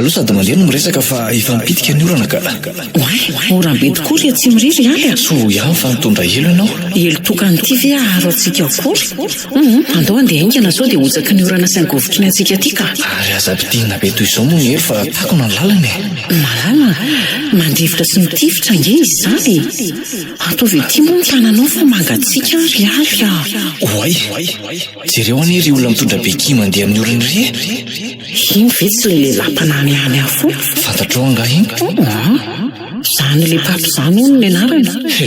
Aleo sady mandeha no miresaka fa efa mipitika ny orana ka! Oay! Oram-be tokoa ry Atsimo ry Aly a! Soa ihany fa nitondra elo ianao. Elo tokana ity ve haharo antsika akory? Hum, andao handeha haingana sao dia hotsaky ny orana sy angovitry ny antsika aty ka. Ary aza ampidinina be toy izao moa ny elo fa takona ny lalana e. Malala, mandrivotra sy mitifitra ange izy izany e. e! Ataovy ety moa ny tananao fa mangatsiaka aho ry Aly a! Oay! Jereo anie ry olona mitondra béquille mandeha amin'ny orona iry e! Iny ve tsy ilay lehilahy mpanany ihany aho foana? Fantatrao angaha iny? Aa! Izany ilay papa izany hono ny anarany. He!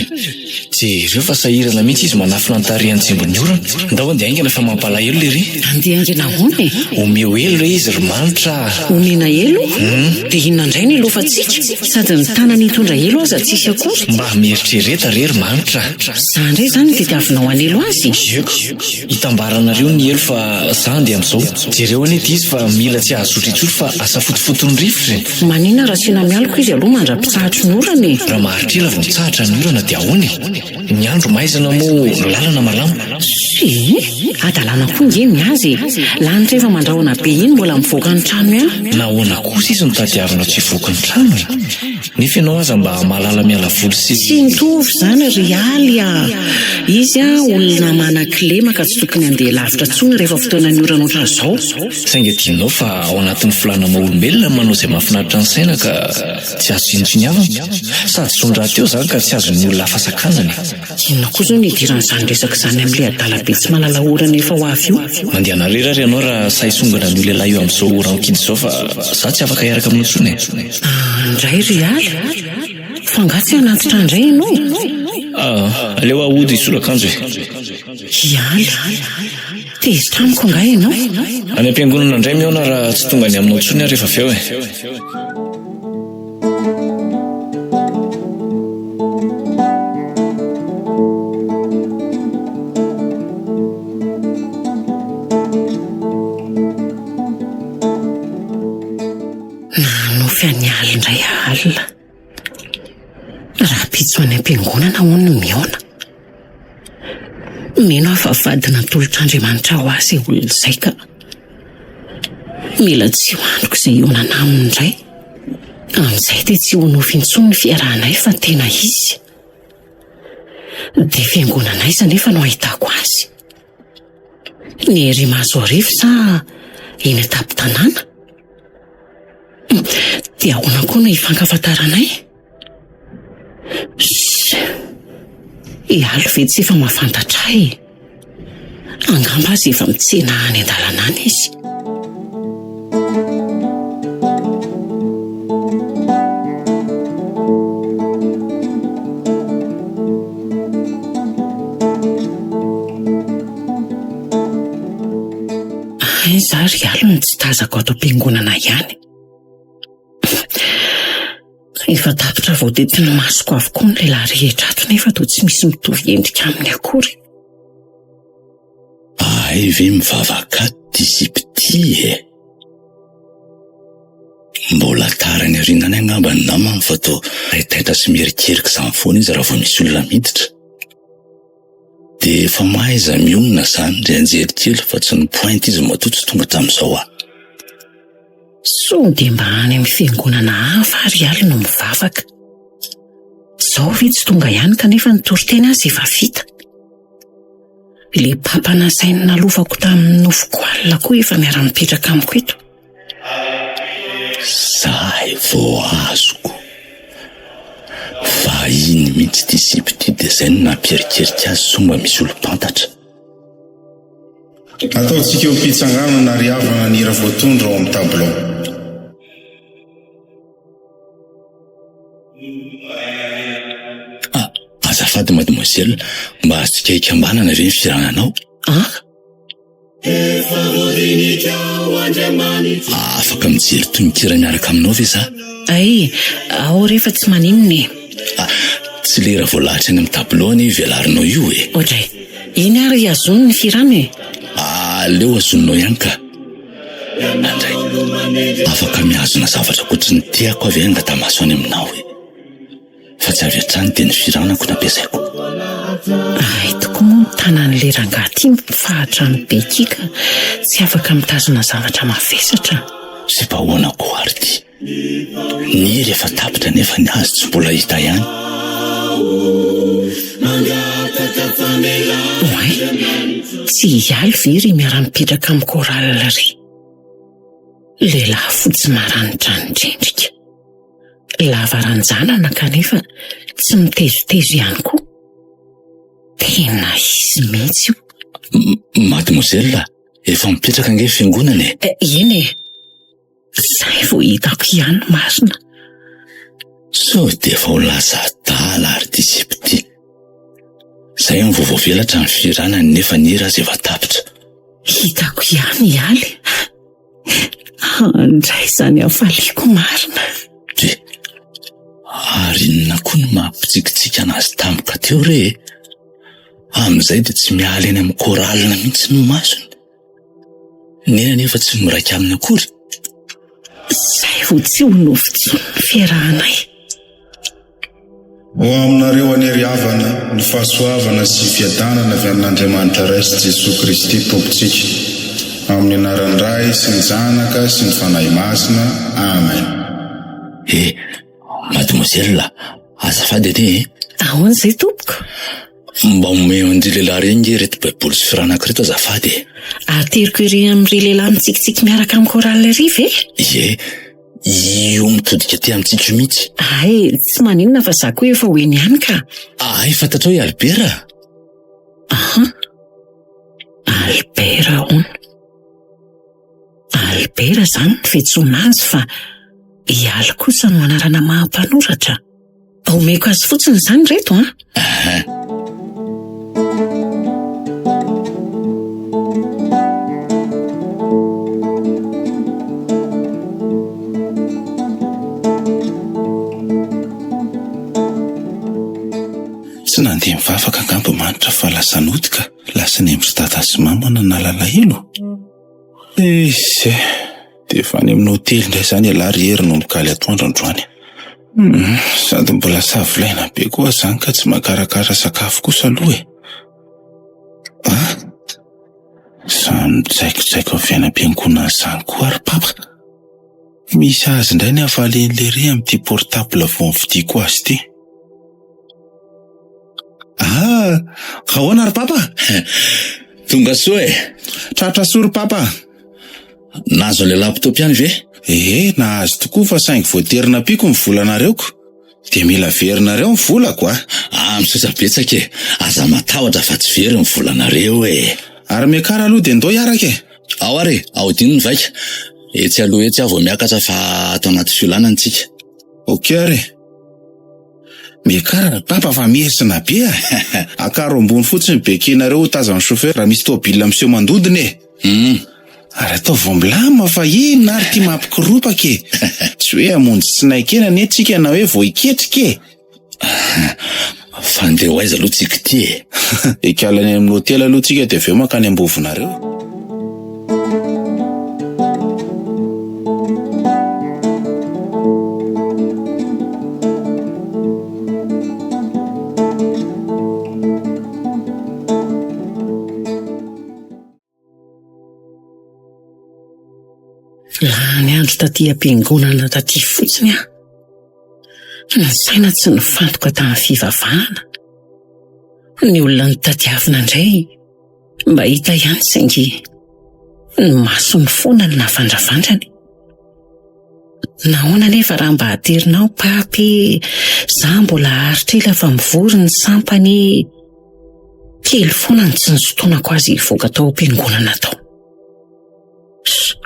Jereo fa sahirana mihitsy izy manafina ny tarehiny tsy ambin'ny orona. Ndao andeha haingana fa mampalahelo lery. Andeha haingana ahoana e? Omeo elo re izy ry Manitra a! Omena elo? Dia inona indray no ilofantsika? Sady ny tanany hitondra elo aza tsisy akory. Mba mieritrereta re ry Manitra a! Za indray izany no tediavinao hanelo azy? Eko, hitambaranareo ny elo fa za andeha amin'izao. Jereo anie ity izy fa mila tsy hahazotra intsony fa asafotofoton'ny rivotra e! Maninona raha asiana mialoka izy aloha mandra-pitsahatry ny orana e? Raha maharitra ela vao mitsahatra ny orana dia ahoana e? Ny andro maizina moa ny lalana malama. Tsia, hadalana koa nge ny azy e! Lanitra efa mandrahona be iny mbola mivoaka ny trano ihany. Nahoana kosa izy no tadiavinao tsy hivoaka ny trano e? Nefa ianao aza mba mahalala miala voly sy. Tsy mitovy izany ry Aly a! Izy olona manan-kilema ka tsy tokony handeha lavitra intsony rehefa fotoanan'ny orana ohatran'izao. Saingy adinonao fa ao anatin'ny filàna maha olombelona ny manao izay mahafinaritra ny saina ka tsy azo tsinontsiniavana. Sady zony rahateo izany ka tsy azon'ny olona hafa sakanana e. Inona koa izao no idiran'izany resaka izany amin'ilay adala be tsy mahalala orana efa ho avy io? Mandehana irery ary ianao raha sahy hisongona an'io lehilahy io amin'izao ora ankidy izao fa za tsy afaka hiaraka aminao intsony e. Ah, indray ry Aly? Fa angaha tsy hanatitra indray ianao e? Ah, aleo aho hody hisolo akanjo e. I Aly. Tezitra amiko angaha ianao? Any am-piangonana indray mihaona raha tsy tonga any aminao intsony aho rehefa avy eo e. Nanofy an'i Aly indray aho alina. Rahampitso any am-piangonana hono no mihaona. Mino aho fa vady natolotr'Andriamanitra ho ahy izay olona izay ka. Mila tsy ho andriko izay hihaonana aminy indray. Amin'izay dia tsy ho nofy intsony ny fiarahanay fa tena izy. Dia fiangonana aiza anefa no ahitako azy? Ny ery Mahazoarivo sa eny an-tampon-tanàna? Dia ahoana koa no hifankafantaranay? Ssss! I Aly ve tsy efa mahafantatra ahy e? Angamba aza efa mitsena any an-dalana any izy. Aiza ary i Aly no tsy tazako ato am-piangonana ihany? Efa tapitra voadidin'ny masoko avokoa ny lehilahy rehetra ato nefa toa tsy misy mitovy endrika aminy akory. Ahay ve mivavaka ato ty sipa ty e? Mbola tara any aoriana any angamba ny namany fa toa taitaitra sy mierikerika izany foana izy raha vao misy olona miditra. Dia efa mahaiza mionona izany ry anjely kely fa tsy ni-pointe izy matoa tsy tonga tamin'izao ah. Sao dia mba any amin'ny fiangonana hafa ary Aly no mivavaka. Izao ve tsy tonga ihany kanefa ny toriteny aza efa vita. Ilay papa nasainy nalovako tamin'ny nofiko alina koa efa miara-mipetraka amiko eto. Zay vao azoko. Vahiny mihitsy ity sipa ity dia izay no nampierikerika azy sao mba misy olom-pantatra. Ataontsika eo am-pitsanganana ry havana ny hira voatondro ao amin'ny tabilao. Ah, azafady mademoiselle, mba azontsika ikambanana ve ny firananao? Ah? Afaka mijery tononkira miaraka aminao ve za? Ay, ao re fa tsy maninona e. Ah, tsy lera voalahatra eny amin'ny tableau anie io velarinao io e. Oadray, iny ary azony ny firana e. Aleo azoninao ihany ka. Andray, afaka mihazona zavatra ankoatry ny tiako aho ve angata-maso any aminao e? Fa tsy avy hatrany dia ny firanako no ampiasaiko. Hay tokoa moa ny tanan'ilay rangahy ity mifahatra amin'ny beky ka tsy afaka mitazona zavatra mavesatra. Sipa ahoana koa ary ity? Ny hira efa tapitra nefa ny azy tsy mbola hita ihany. Oay, tsy hialy ve ry miara-mipetraka amin'ny chorale ry? Lehilahy fotsy maranidranitra endrika. Lava ranjanana kanefa tsy mitezotezo ihany koa. Tena izy mihitsy io. Mademoiselle, efa mipetraka ange fiangonana e. Eh, eny e. Zay vao hitako ihany ny marina. Sao dia efa ho lasa adala ary ity sipa ity. Zay no vao voavelatra ny fihiranany nefa ny hira aza efa tapitra. Hitako ihany i Aly. Handray izany hafaliako marina. Dia ary inona koa no mampitsikitsiky anazy tampoka teo re e? Amin'izay dia tsy miala eny amin'ny chorale mihitsy ny masony. Neny anefa tsy miraika aminy akory. Izay vao tsy ho nofy intsony ny fiarahanay. Ho aminareo anie ry havana ny fahasoavana sy fiadanana avy amin'Andriamanitra Ray sy Jesoa Kristy Tompontsika. Amin'ny anaran'ny Ray sy ny Zanaka sy ny Fanahy Masina. Amen. Eh, mademoiselle, azafady anie e. Ahoana izay tompoko? Mba omeo an-dry lehilahy ireny nge ireto baiboly sy firanaka ireto azafady e. Ateriko ery amin'ry lehilahy mitsikitsiky miaraka amin'ny chorale ery ve? Ie, io mitodika aty amintsika io mihitsy. Hay, tsy maninona fa za koa efa ho eny ihany ka. Hay, fantatrao i Albert? Aha, Albert hono. Albert izany no fiantsoana azy fa i Aly kosa no anarana maha mpanoratra. Omeko azy fotsiny izany ireto an! Tsy nandeha nivavaka angamba Manitra fa lasa nody ka. Lasa any amin-dry dada sy mama nanala alahelo. Eish e! Dia efa any amin'ny hotely indray izany ialahy ry Hery no mikaly atoandro androany. Hum, sady mbola savilaina be koa izany ka tsy mahakarakara sakafo kosa aloha e. Ah! Izany mijaikojaiko avy any am-piangonana izany koa ary papa. Misy azy indray ny hafalian'i Lery amin'ity portable vao nividiako azy ity. Ah, ahoana ry papa? Tonga soa e! Tratra soa ry papa! Nahazo an'ilay laptop ihany ve? Ee, nahazo tokoa fa saingy voatery nampiako ny volanareo ko. Dia mila averinareo ny volako a! Ah, misaotra betsaka e! Aza matahotra fa tsy very ny volanareo e! Ary miakara aloha dia ndao hiaraka e! Ao ary e, ahodino ny vaika. Etsy aloha etsy aho vao miakatra fa ato anaty fiolànana tsika. Ok ary e! Miakara ry papa fa mihesina be a! Akaro ambony fotsiny ny béquille-nareo ho tazan'ny chauffeur raha misy tôbila miseho mandodona e! Hum. Ary ataovy vao milamina fa inona ary ity mampikoropaka e! Tsy hoe hamonjy tsinaikena anie tsika na hoe vao hiketrika e! Fa ndeha ho aiza aloha tsika ity e? Hikala any amin'ny hotely aloha tsika dia avy eo mankany Ambovonareo. Lany andro taty am-piangonana taty fotsiny aho. Ny saina tsy nifantoka tamin'ny fivavahana. Ny olona notadiavina indray mba hita ihany saingy ny masony foana no navandravandrany. Nahoana anefa raha mba aterinao papy e, za mbola haharitra ela fa mivory ny sampana e. Kely foana ny tsy nisintonako azy hivoaka tao am-piangonana tao. Sh!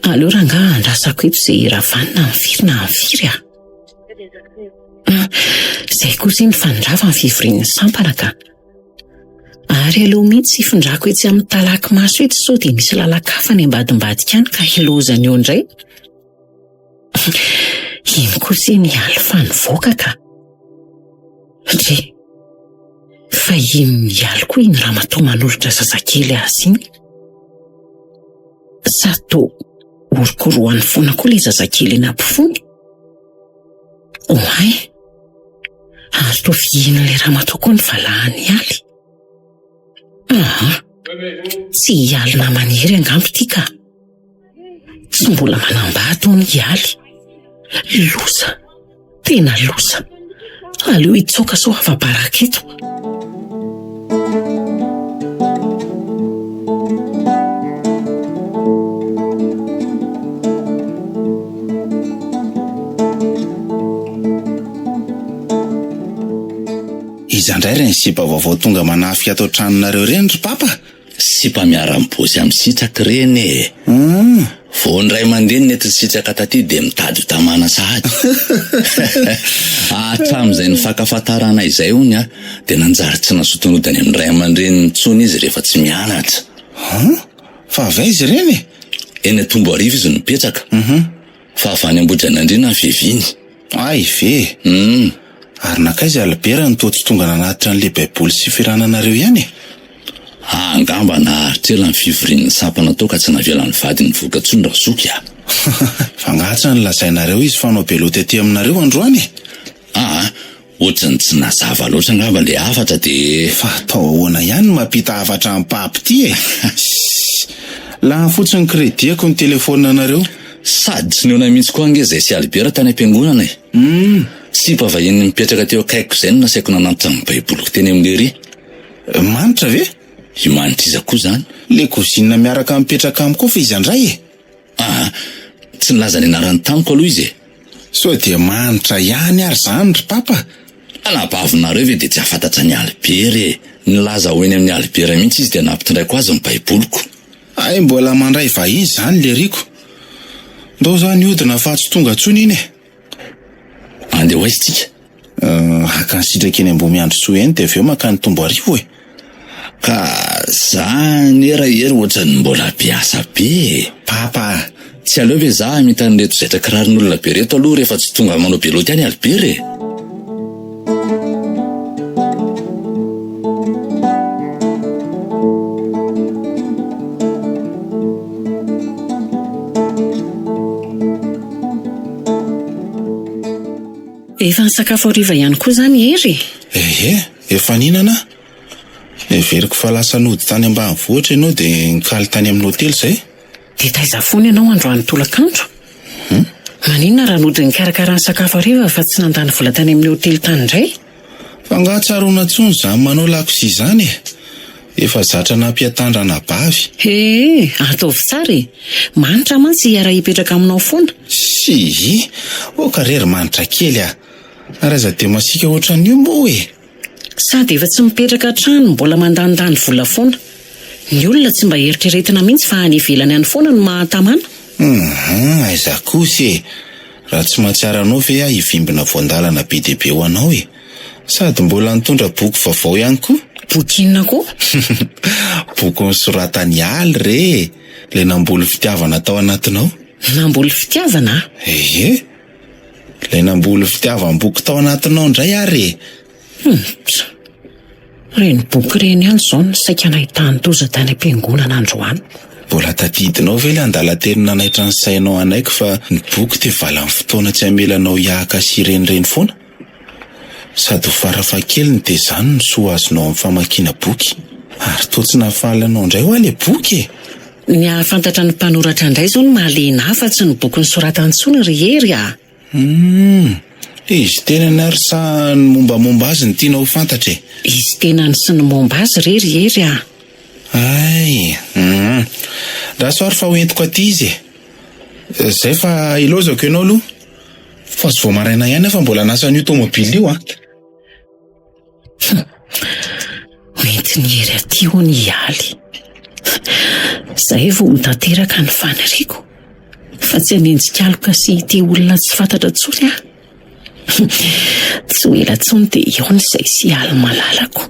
Aleo rangaha andrasako eto izay hira vanona amin'ny firy na amin'ny firy ah. Izay kosa iny fa nirava ny fivorian'ny sampana ka. Ary aleo mihitsy hifindrako etsy amin'ny talaky maso etsy sao dia misy lalan-kafa any ambadimbadika any ka hilaozany eo indray. Iny kosa iny Alpha nivoaka ka. Ndry, fa iny Ialy koa iny ramatoa manolotra zazakely azy iny. Sa toa orokorohany foana koa ilay zazakely eny ampofoany? Oay! Ary toa fihin'ilay ramatoa koa ny valahan'i Ialy. Aa! Tsy i Ialy naman'i Hery angamba ity ka. Tsy mbola manambady hono i Ialy. Loza! Tena loza! Aleo hitsoaka sao afa-baraka eto. Iza indray ireny sipa vaovao tonga manafika ato an-tranonareo ireny ry papa? Sipa miara-mibosy amin'i Sitraka ireny e! Vao ny ray aman-dreny nentin'i Sitraka taty dia mitady ho tamana sahady. Hatramin'izay nifankafantaranay izay hono a, dia nanjary tsy nazoto nody any amin'ny ray aman-dreniny intsony izy rehefa tsy mianatra. An? Fa avy aiza ireny e? Eny Antomboarivo izy no mipetraka. Fa avy any Ambohidrainandriana ny fiaviany. Hay ve e! Hum. Ary nankaiza Albert no toa tsy tonga nanatitra an'ilay baiboly sy firananareo ihany e? Angamba naharitra ela ny fivorian'ny sampana tao ka tsy navelan'ny vadiny nivoaka intsony Razoky a! Fa angaha tsy nolazainareo izy fa hanao belote aty aminareo androany e? Aa, ohatran'ny tsy nazava loatra angamba ilay hafatra dia. Fa atao ahoana ihany ny mampita hafatra amin'i Pape ity e? Sss! Lany fotsiny crédit-ko ny telefaoninanareo. Sady tsy nihaona mihitsy koa ange izay sy Albert tany am-piangonana e! Hum! Sipa vahiny mipetraka teo akaikiko izay no nasaiko nanantitra ny baiboliko teny amin'i Lery. Manitra ve? I Manitra iza koa izany? Le cousine miaraka mipetraka amiko ao fa iza indray e? Aa! Tsy nilaza ny anarany tamiko aloha izy e! Sao dia manitra ihany ary izany ry papa? Anabavinareo ve dia tsy hahafantatra an'i Albert e! Nilaza ho eny amin'i Albert mihitsy izy dia nampitondraiko azy ny baiboliko. Hay mbola mandray vahiny izany leriko. Ndao za nihodina fa tsy tonga intsony iny e! Andeha ho aiza tsika? Haka ny sitraka eny Ambohimiandrisoa eny dia avy eo mankany Tomboarivo e! Ka za anie Rahery ohatran'ny mbola be asa be e! Papa a! Tsy aleo ve za hamita an'ireto zaitra kiraron'olona be reto aloha rehefa tsy tonga manao beloty any Albert e! Efa nisakafo hariva ihany koa izany Hery e? Ehe, efa nihinana aho. Neveriko fa lasa nody tany ambanivohitra ianao dia nikaly tany amin'ny hotely izay. Dia taiza foana ianao androany tolakandro? Maninona raha nody nikarakara ny sakafo hariva fa tsy nandany vola tany amin'ny hotely tany indray? Fa angaha tsaroana intsony izany manao lakozia izany e? Efa zatra nampiatan-dranabavy. He, ataovy tsara e! Manitra mantsy hiara-hipetraka aminao foana. Sii, ok re ry Manitra kely a! Ary aza dia masiaka ohatran'io moa e! Sady efa tsy mipetraka an-trano mbola mandanindany vola foana. Ny olona tsy mba eritreretina mihitsy fa any ivelany any foana no mahatamana. Hum, aiza kosa e! Raha tsy mahatsiaro anao ve aho hivimbina voan-dalana be dia be ho anao e! Sady mbola nitondra boky vaovao ihany koa. Boky inona koa? Boky nosoratan'i Aly re e! Ilay namboly fitiavana tao anatinao. Namboly fitiavana? Ie! Ilay namboly fitiavam-boky tao anatinao indray ary e! Humpts! Ireny boky ireny ihany izao no saika nahitan-doza tany am-piangonana androany. Mbola tadidinao ve ilay andalan-teny nanaitra ny sainao hanaiky fa ny boky dia valan'ny fotoana tsy hamela anao hiahaka sy hirenireny foana? Sady ho farafahakeliny dia izany no soa azonao amin'ny famakiana boky. Ary toa tsy nahafaly anao indray hoa ilay boky e! Ny hahafantatra ny mpanoratra indray izao no mahaliana ahy fa tsy ny boky nosoratany intsony ry Hery a! Humm! Izy tenany ary sa ny mombamomba azy no tianao ho fantatra e? Izy tenany sy ny momba azy re ry Hery a! Hay! Humm! Ndraso ary fa ho entiko aty izy e! Zay fa ilaozako ianao aloha fa tsy vao maraina ihany aho fa mbola hanasa an'io tomobile io an! Hoentin'i Hery aty hono i Aly. Izay vao ho tanteraka ny faniriako fa tsy hanenjika aloka sy ity olona tsy fantatra intsony aho. Tsy ho ela intsony dia hihaona izay sy Aly malalako.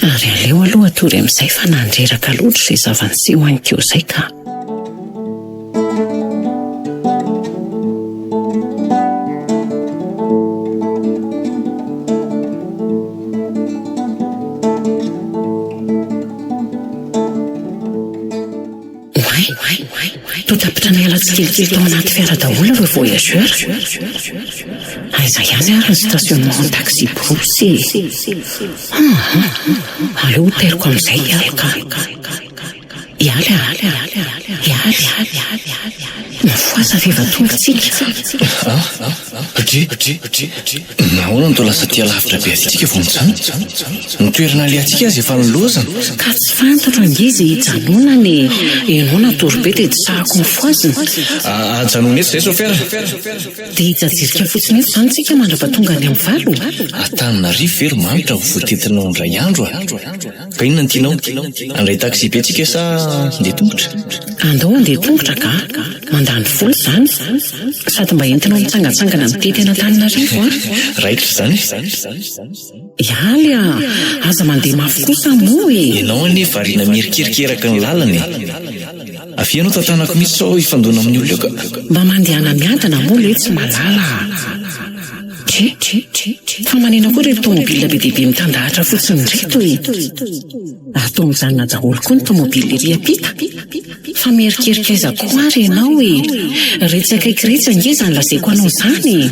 Ary aleo aloha hatory amin'izay fa nandreraka loatra izay zava-niseho anikeo izay ka. Oay, toa tapitra niala tsikelikely tao anaty fiara daholo ireo voyageurs. Aiza ihany ary ny stationnement taxi-brousse e? Hum, aleo hoteriko amin'izay i Aloka. Ialy a! Ialy! Mifohaza rehefa tonga tsika. Dry! Nahoana no toa lasa aty alavitra be aty tsika vao mijanona? Ny toerana alehantsika aza efa nilaozana. Ka tsy fantatro ange izay hijanonana e! Ianao natory be dia tsy sahako nofohazina. Ajanony eto izay sôfera. Dia hijajirika fotsiny eto izany tsika mandra-pahatonga any amin'ny valo? Antananarivo ve ry Manitra ho voatetinao indray andro a? Ka inona no tianao? Handray taxi be tsika sa handeha tongotra? Andao handeha tongotra ka! Mandany vola izany. Sady mba entinao mitsangantsangana mitety an'Antananarivo an! Raikitra izany e! Ialy a! Aza mandeha mafy kosa moa e! Ianao anie variana mierikerika eraky ny lalana e! Avia ianao tantanako mihitsy sao hifandona amin'ny olona eo ka! Mba mandehana miadana moa letsy malala a! Che! Fa manina koa ireto tomobile be dia be mitandahatra fotsiny ireto e! Ary toa mijanona daholo koa ny tomobile ery ampita? Fa mierikerika aiza koa ary ianao e! Retsy akaiky retsy ange izany lazaiko anao izany e!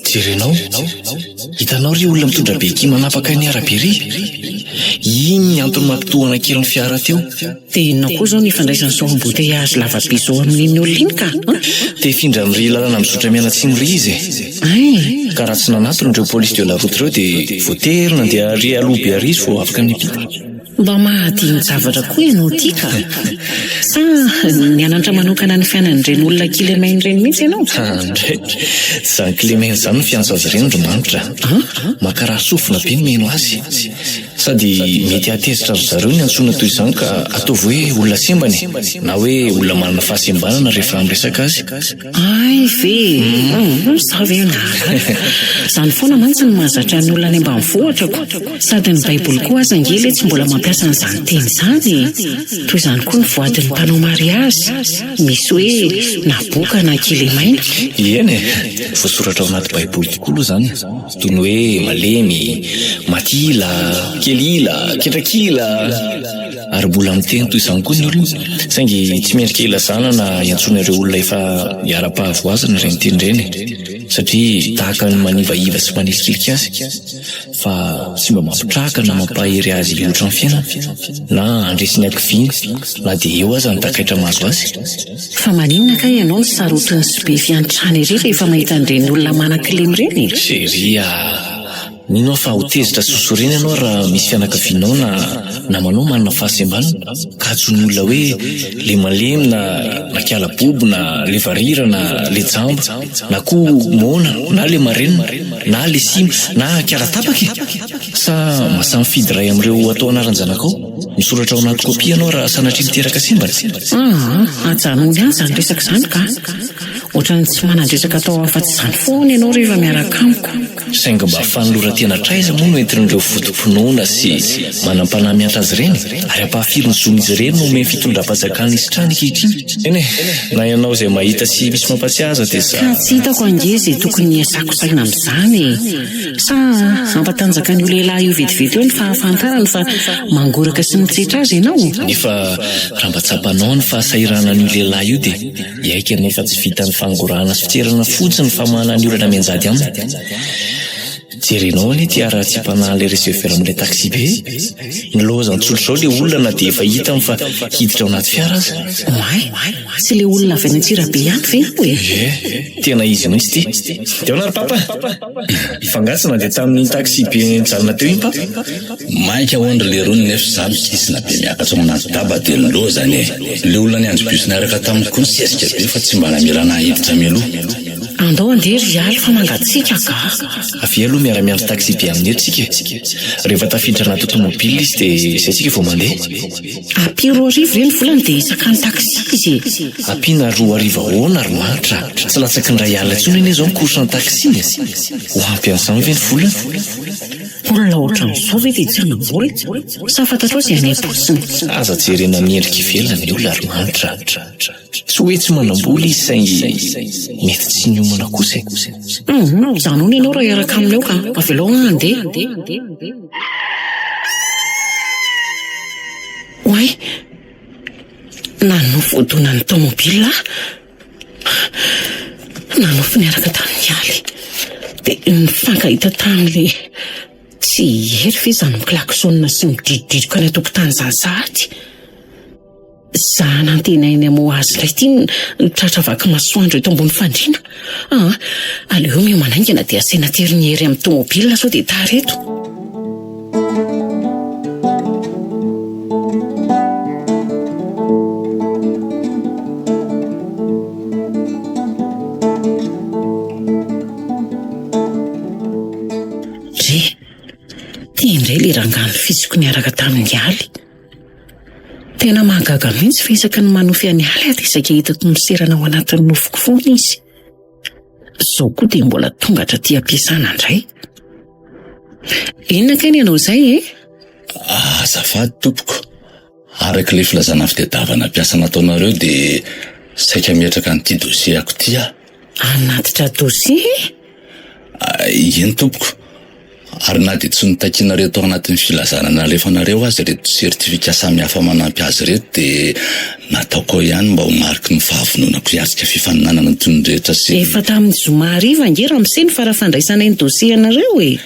Jerenao! Hitanao ry olona mitondra béquille manapaka ny arabe ry? Iny ny antony mampitohana kely ny fiara teo. Dia inona koa izao no ifandraisan'izao embouteillage lava be izao amin'iny olona iny ka? Te hifindra amin'ry lalana mizotra mianatsimo ry izy e! Hay! Ka raha tsy nanatona ireo police de la route ireo dia voatery nandeha ary aloha be ary izy vao afaka niampita. Mba mahadini-javatra koa ianao ity ka! Sa nianatra manokana ny fiainan'ireny olona kilemaina ireny mihitsy ianao? Andray! Tsy izany kilemaina izany no fiantso azy ireny ry Manitra a! Mankarary sofina be ny mihaino azy. Sady mety hahatezitra ry zareo ny antsoina toy izany ka ataovy hoe olona sembana e! Na hoe olona manana fahasembanana rehefa miresaka azy. Hay ve e! Za ve nahalala? Izany foana mantsy no mahazatra ny olona any ambanivohitra ko! Sady ny baiboly koa aza ange le tsy mbola mampiasa an'izany teny izany e! Toy izany koa ny voadin'ny mpanao mariazy, misy hoe na boka na kilemaina. Eny e! Voasoratra ao anaty baiboly tokoa aloha izany e! Toy ny hoe malemy, maty ila, kely ila, ketrak'ila. Ary mbola miteny toy izany koa ny olona, saingy tsy mendrika ilazana na iantsoana ireo olona efa niharam-pahavoazana ireny teny ireny, satria tahaka ny manivaiva sy manilikilika azy, fa tsy mba mampitraka na mampahery azy hihoatra ny fiainana, na handresy ny hakiviana, na dia eo aza ny takaitra mahazo azy. Fa maninona kay ianao no sarotiny sy be fiantrana ery rehefa mahita an'ireny olona manan-kilema ireny e? Chérie a! Mino aho fa ho tezitra sy ho sorena ianao raha misy fianakavianao na namanao manana fahasembanana ka antsoin'ny olona hoe le malemy na na kiala bobo na le varira na le jamba na koa moana na le marenina na le sima na kiala tapaka e! Sa mahasahy mifidy iray amin'ireo atao anaran-janakao? Misoratra ao anaty kopia ianao raha sanatria miteraka sembana? Aa, ajanony any izany resaka izany ka! Ohatran'ny tsy manan-dresaka atao afa-tsy izany foana ianao rehefa miaraka amiko. Saingy mba fanoloran-tena hatraiza moa no entin'ireo foto-pinoana sy manam-panahy miantra azy ireny? Ary ampahafiry ny zon'izy ireny no omen'ny fitondram-panjakana isitrahany ankehitriny? Eny e, na ianao izay mahita sy misy mampatsiahy aza dia za. Ka tsy hitako ange izay tokony hiasako saina amin'izany e! Sa hampatanjaka an'io lehilahy io vetivety eo ny fahafantarany fa mangoraka sy mitsetra azy ianao? Nefa raha mba tsapanao ny fahasahiranan'io lehilahy io dia hiaiky ianao fa tsy vitan'ny fangorahana sy fitserana fotsiny ny famahana ny olana mianjady aminy. Jerenao anie ity haratsiam-panahin'ilay receveur amin'ilay taxi-be e! Nilaozany tsotra izao ilay olona na dia efa hitany fa hiditra ao anaty fiara aza. Oay! Tsy ilay olona avy any Antsirabe ihany ve io e? Ie, tena izy mihitsy ity. Dia ahoana ry Papa? Fa angaha tsy nandeha tamin'iny taxi be nijanona teo iny Papa? Maika hono ry lerony nefa za mikisina be miakatra ao anaty daba dia nilaozany e! Le olona niandry bus niaraka tamiko koa nisesika be fa tsy mba namelana ahy hiditra mialoha. Andao andeha ry Ialy fa mangatsiaka ka! Avia aloha miara-miandry taxi be aminy eto tsika e! Rehefa tafiditra anaty tomobil izy dia izay tsika vao mandeha. Ampio 2000 ve ny volany dia hisakany taxi izy e! Ampiana 2000 ahoana ry Manitra a! Tsy latsaky ny 1000 intsony anie izao ny course ny taxi e! Ho ampy an'izany ve ny volany? Olona ohatran'izao ve dia tsy hanam-bola? Sa fantatrao izay any am-paosiny? Aza jerena amin'ny endrika ivelany ny olona ry Manitra a! Tsy hoe tsy manam-bola izy saingy mety tsy niomana kosa e! Hum, izany hono ianao raha hiaraka aminy ao ka! Avelao aho handeha. Oay! Nanofy voadonan'ny taomobilina aho. Nanofy niaraka tamin'i Ialy. Dia nifankahita tamin'ilay tsy i Hery ve izany miklaksônina sy midridridroka any an-tokotany izany sahady? Za nantenainy hamoha azy indray ity no tratra vaky masoandro eto ambony fandriana. Aa, aleo miomana haingana dia asaina aterin'i Hery amin'ny tomobilina sao dia tara eto. Dre, ty indray ilay rangahy nofisiko niaraka tamin'i Aly. Tena mahagaga mihitsy fa isaky ny manofy an'i Aly aho dia saika hitako miserana ao anatin'ny nofiko foana izy. Izao koa dia mbola tonga hatraty am-piasana indray. Inona kay ny anao izay e? Azafady tompoko, araka ilay filazana fitadiavana mpiasa nataonareo dia saika hametraka an'ity dossier-ko ity aho. Hanatitra dossier? Eny tompoko, ary na dia tsy notakianareo tao anatin'ny filazana nalefanareo aza ireto certificat samihafa manampy azy ireto dia nataoko ao ihany mba ho mariky ny fahavononako hiatrika fifaninanana toy ny rehetra sy. Efa tamin'ny zoma hariva ange ramose ny fara-fandraisanay ny dossier anareo e!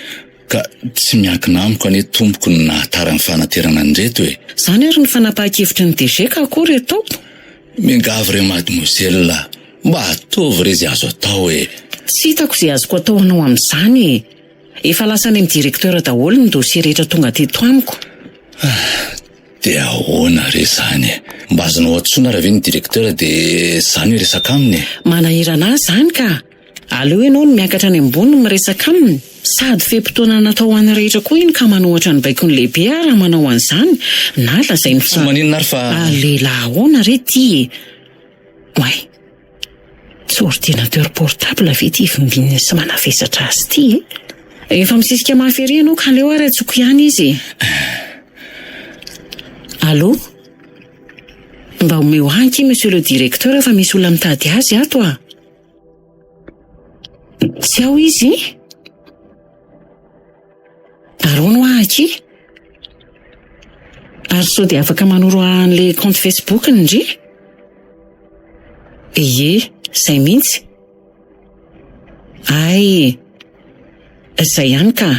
Ka tsy miankina amiko anie tompoko ny nahatara ny fanaterana an'ireto e! Izany ary ny fanapahan-kevitry ny DG ka akory ataoko? Miangavy re mademoiselle a! Mba ataovy re izay azo atao e! Tsy hitako izay azoko atao anao amin'izany e! Efa lasa any amin'ny directeur daholo ny dossier rehetra tonga teto amiko. Dia ahoana re izany e? Mba azonao antsoina ary ve ny directeur dia izaho no hiresaka aminy e? Manahirana ahy izany ka! Aleo ianao no miakatra any ambony miresaka aminy. Sady fe-potoana natao ho an'ny rehetra koa iny ka manohatra ny baikon'ny lehibe aho raha manao an'izany na lazainy fa. Tsy maninona ary fa. Lehilahy ahoana re ity e? Oay! Tsy ordinateur portable ve ity vimbininy sy manavesatra azy ity e? Efa misisika mafy ery ianao ka aleo ary antsoiko ihany izy e! Allô? Mba omeo ahy ankia monsieur le directeur fa misy olona mitady azy ato a! Tsy ao izy? Ary hono hoa akia? Ary sao dia afaka manoro ahy an'ilay compte Facebook-ny ndry? Ie, izay mihitsy. Hay, izay ihany ka.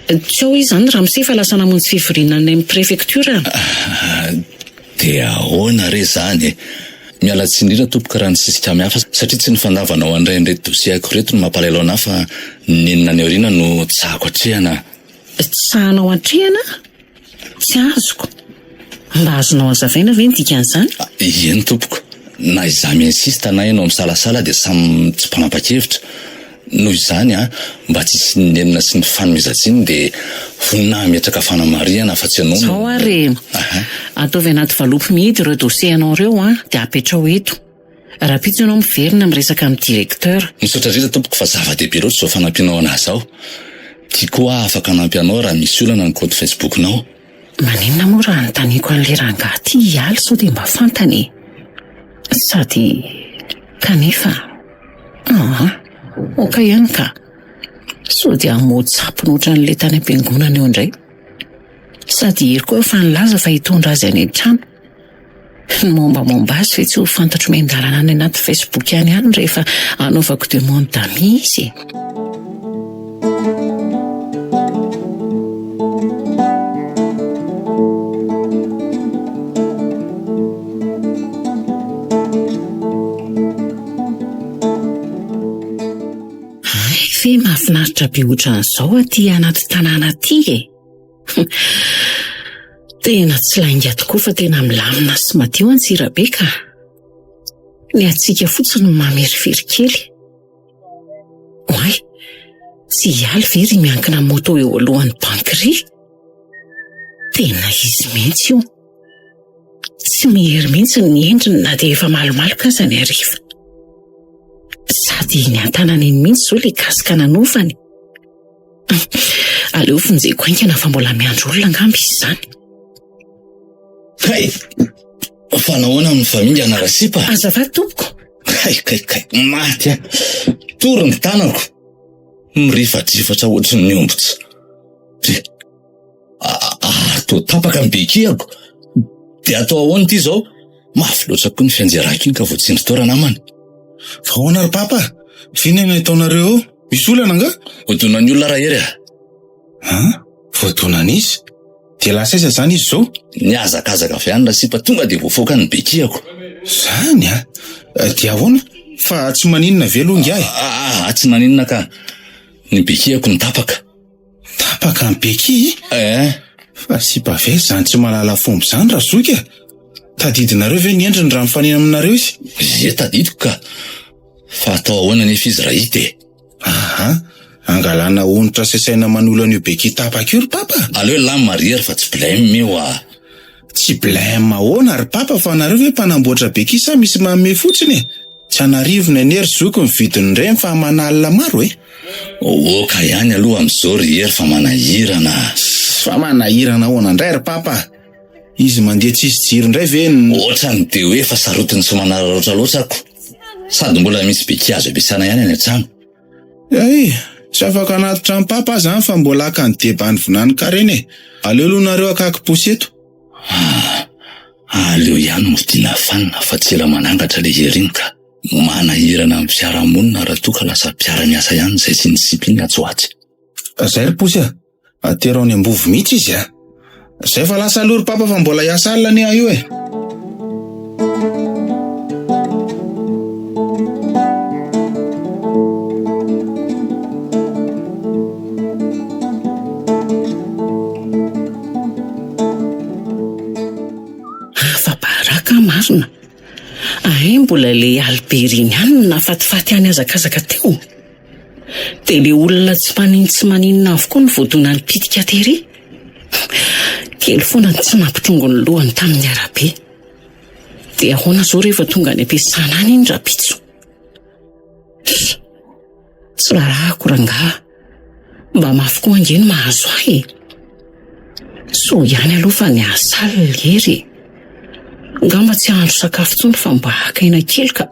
Tsy ao izy izany ramose fa lasa namonjy fivoriana any amin'ny prefektiora. Dia ahoana re izany e? Miala tsiny indrindra tompoko raha nisisika amy hafa satria tsy ny fandavanao an'ireny ireto dossier-ko ireto no mampalahelo anah fa ny nenina any aoriana no tsy sahako atrehana. Tsy sahanao atrehana? Tsy azoko. Mba azonao hazavaina ve ny dikan'izany? Eny tompoko. Na izaho mi-insiste na ianao misalasala dia samy tsy mpanapa-kevitra. Noho izany an, mba tsy hisian'ny nenina sy ny fanomezan-tsiny dia vonona hametraka fanamarihana fa tsy ianao no. Izao ary e. Ataovy anaty valopy mihidy ireo dossier anao ireo an, dia apetraho eto. Rahampitso ianao miverina miresaka amin'ny directeur. Misaotra indrindra tompoko fa zava-dehibe loatra izao fanampianao anah izao. Tiako aho afaka hanampy anao raha misy olana ny kaonty Facebook-nao. Maninona moa raha anontaniako an'ilay rangahy ity hialy sao dia mba fantany e? Sady kanefa aa ok ihany ka! Sao dia hamoa tsapony ohatran'ilay tany am-piangonana eo indray. Sady i Hery koa efa nilaza fa hitondra azy any an-trano. Ny mombamomba azy ve tsy ho fantatro miandalana any anaty Facebook any ihany rehefa anaovako demande d'amis izy e? Hay ve mahafinaritra be ohatran'izao aty anaty tanàna aty e? Tena tsy lainga tokoa fa tena milamina sy madio Antsirabe ka. Ny antsika fotsiny no mamerifery kely. Oay, tsy hialy ve ry miankina moto eo alohan'ny banky ry? Tena izy mihitsy io. Tsy mihery mihitsy ny endriny na dia efa malomaloka aza ny hariva. Sady iny an-tanana iny mihitsy izao ilay casque nanofany. Aleo vonjeko haingana fa mbola miandry olona angamba izy izany. Kay! Fa nahoana no mifamingana rasipa? Azafady tompoko. Kay kay kay, maty aho. Tory ny tanako. Mirifadrifatra ohatry ny omby tsy. Ary toa tapaka ny bekehako. Dia atao ahoana ity izao? Mafy loatra koa ny fianjerako iny ka voatsindry tao ranamana. Fa ahoana ry papa? Inona no ataonareo eo? Misy olana angaha? Voadonan'ny olona Rahery a! An? Voadonan'iza? Dia lasa aiza izany izy izao? Nihazakazaka avy any rasipa tonga dia voafaoka ny bekiako. Izany a! Dia ahoana? Fa tsy maninona ve aloha ingahy? Aa, tsy naninona ka. Ny bekiako no tapaka. Tapaka ny beky? Eh. Fa sipa ve izany tsy mahalala fomba izany razoky a? Tadidinareo ve ny endriny raha mifanena aminareo izy? Ie, tadidiko ka. Fa atao ahoana anefa izy raha hita e? Aha, angalana onitra sy saina manolo an'io beky tapaka io ry papa? Aleo lahy marier fa tsy blème io ah. Tsy blème ahoana ry papa fa nareo ve mpanamboatra beky sa misy manome fotsiny e? Tsy an'arivony anie ry zoky ny vidin'ireny fa aman'alina maro e. Oka ihany aloha amin'izao ry Hery fa manahirana ah. Fa manahirana ahoana indray ry papa? Izy mandeha tsisy jiro indray ve ny. Otrany dia hoe efa sarotiny sy manararaotra loatra ako. Sady mbola misy beky azo ampiasana ihany any an-trano. Hay, tsy afaka hanatitra an'i papa aho zany fa mbola haka ny deba any Vinaninkarena e. Aleo aloha nareo hakaky posy eto. Ah, aleo ihany modiana fanina fa tsy ela manangatra le hery iny ka. Manahirana amin'ny fiarahamonina raha toa ka lasa mpiara-miasa ihany izay sy ny sipa iny atsy ho atsy. Zay ry posy a! Atero any am-bovo mihitsy izy a! Zay fa lasa aloha ry papa fa mbola hiasa alina anie aho io e! Afa-baraka aho marina. Ahay mbola ilay Albert iny ihany no nahafatifaty ahy nihazakazaka teo. Dia ilay olona tsy mpanin tsy maninona avokoa no voadonan'ny pitika tery. Kely foana no tsy nampitrongo ny lohany tamin'ny arabe. Dia ahoana izao rehefa tonga any am-piasana any iny rahampitso? Tsy rarahako rangaha. Mba mafy koa ange ny mahazo ahy e. Soa ihany aloha fa niasa alina lery e. Angamba tsy hahandro sakafo intsony fa mba haka aina kely ka.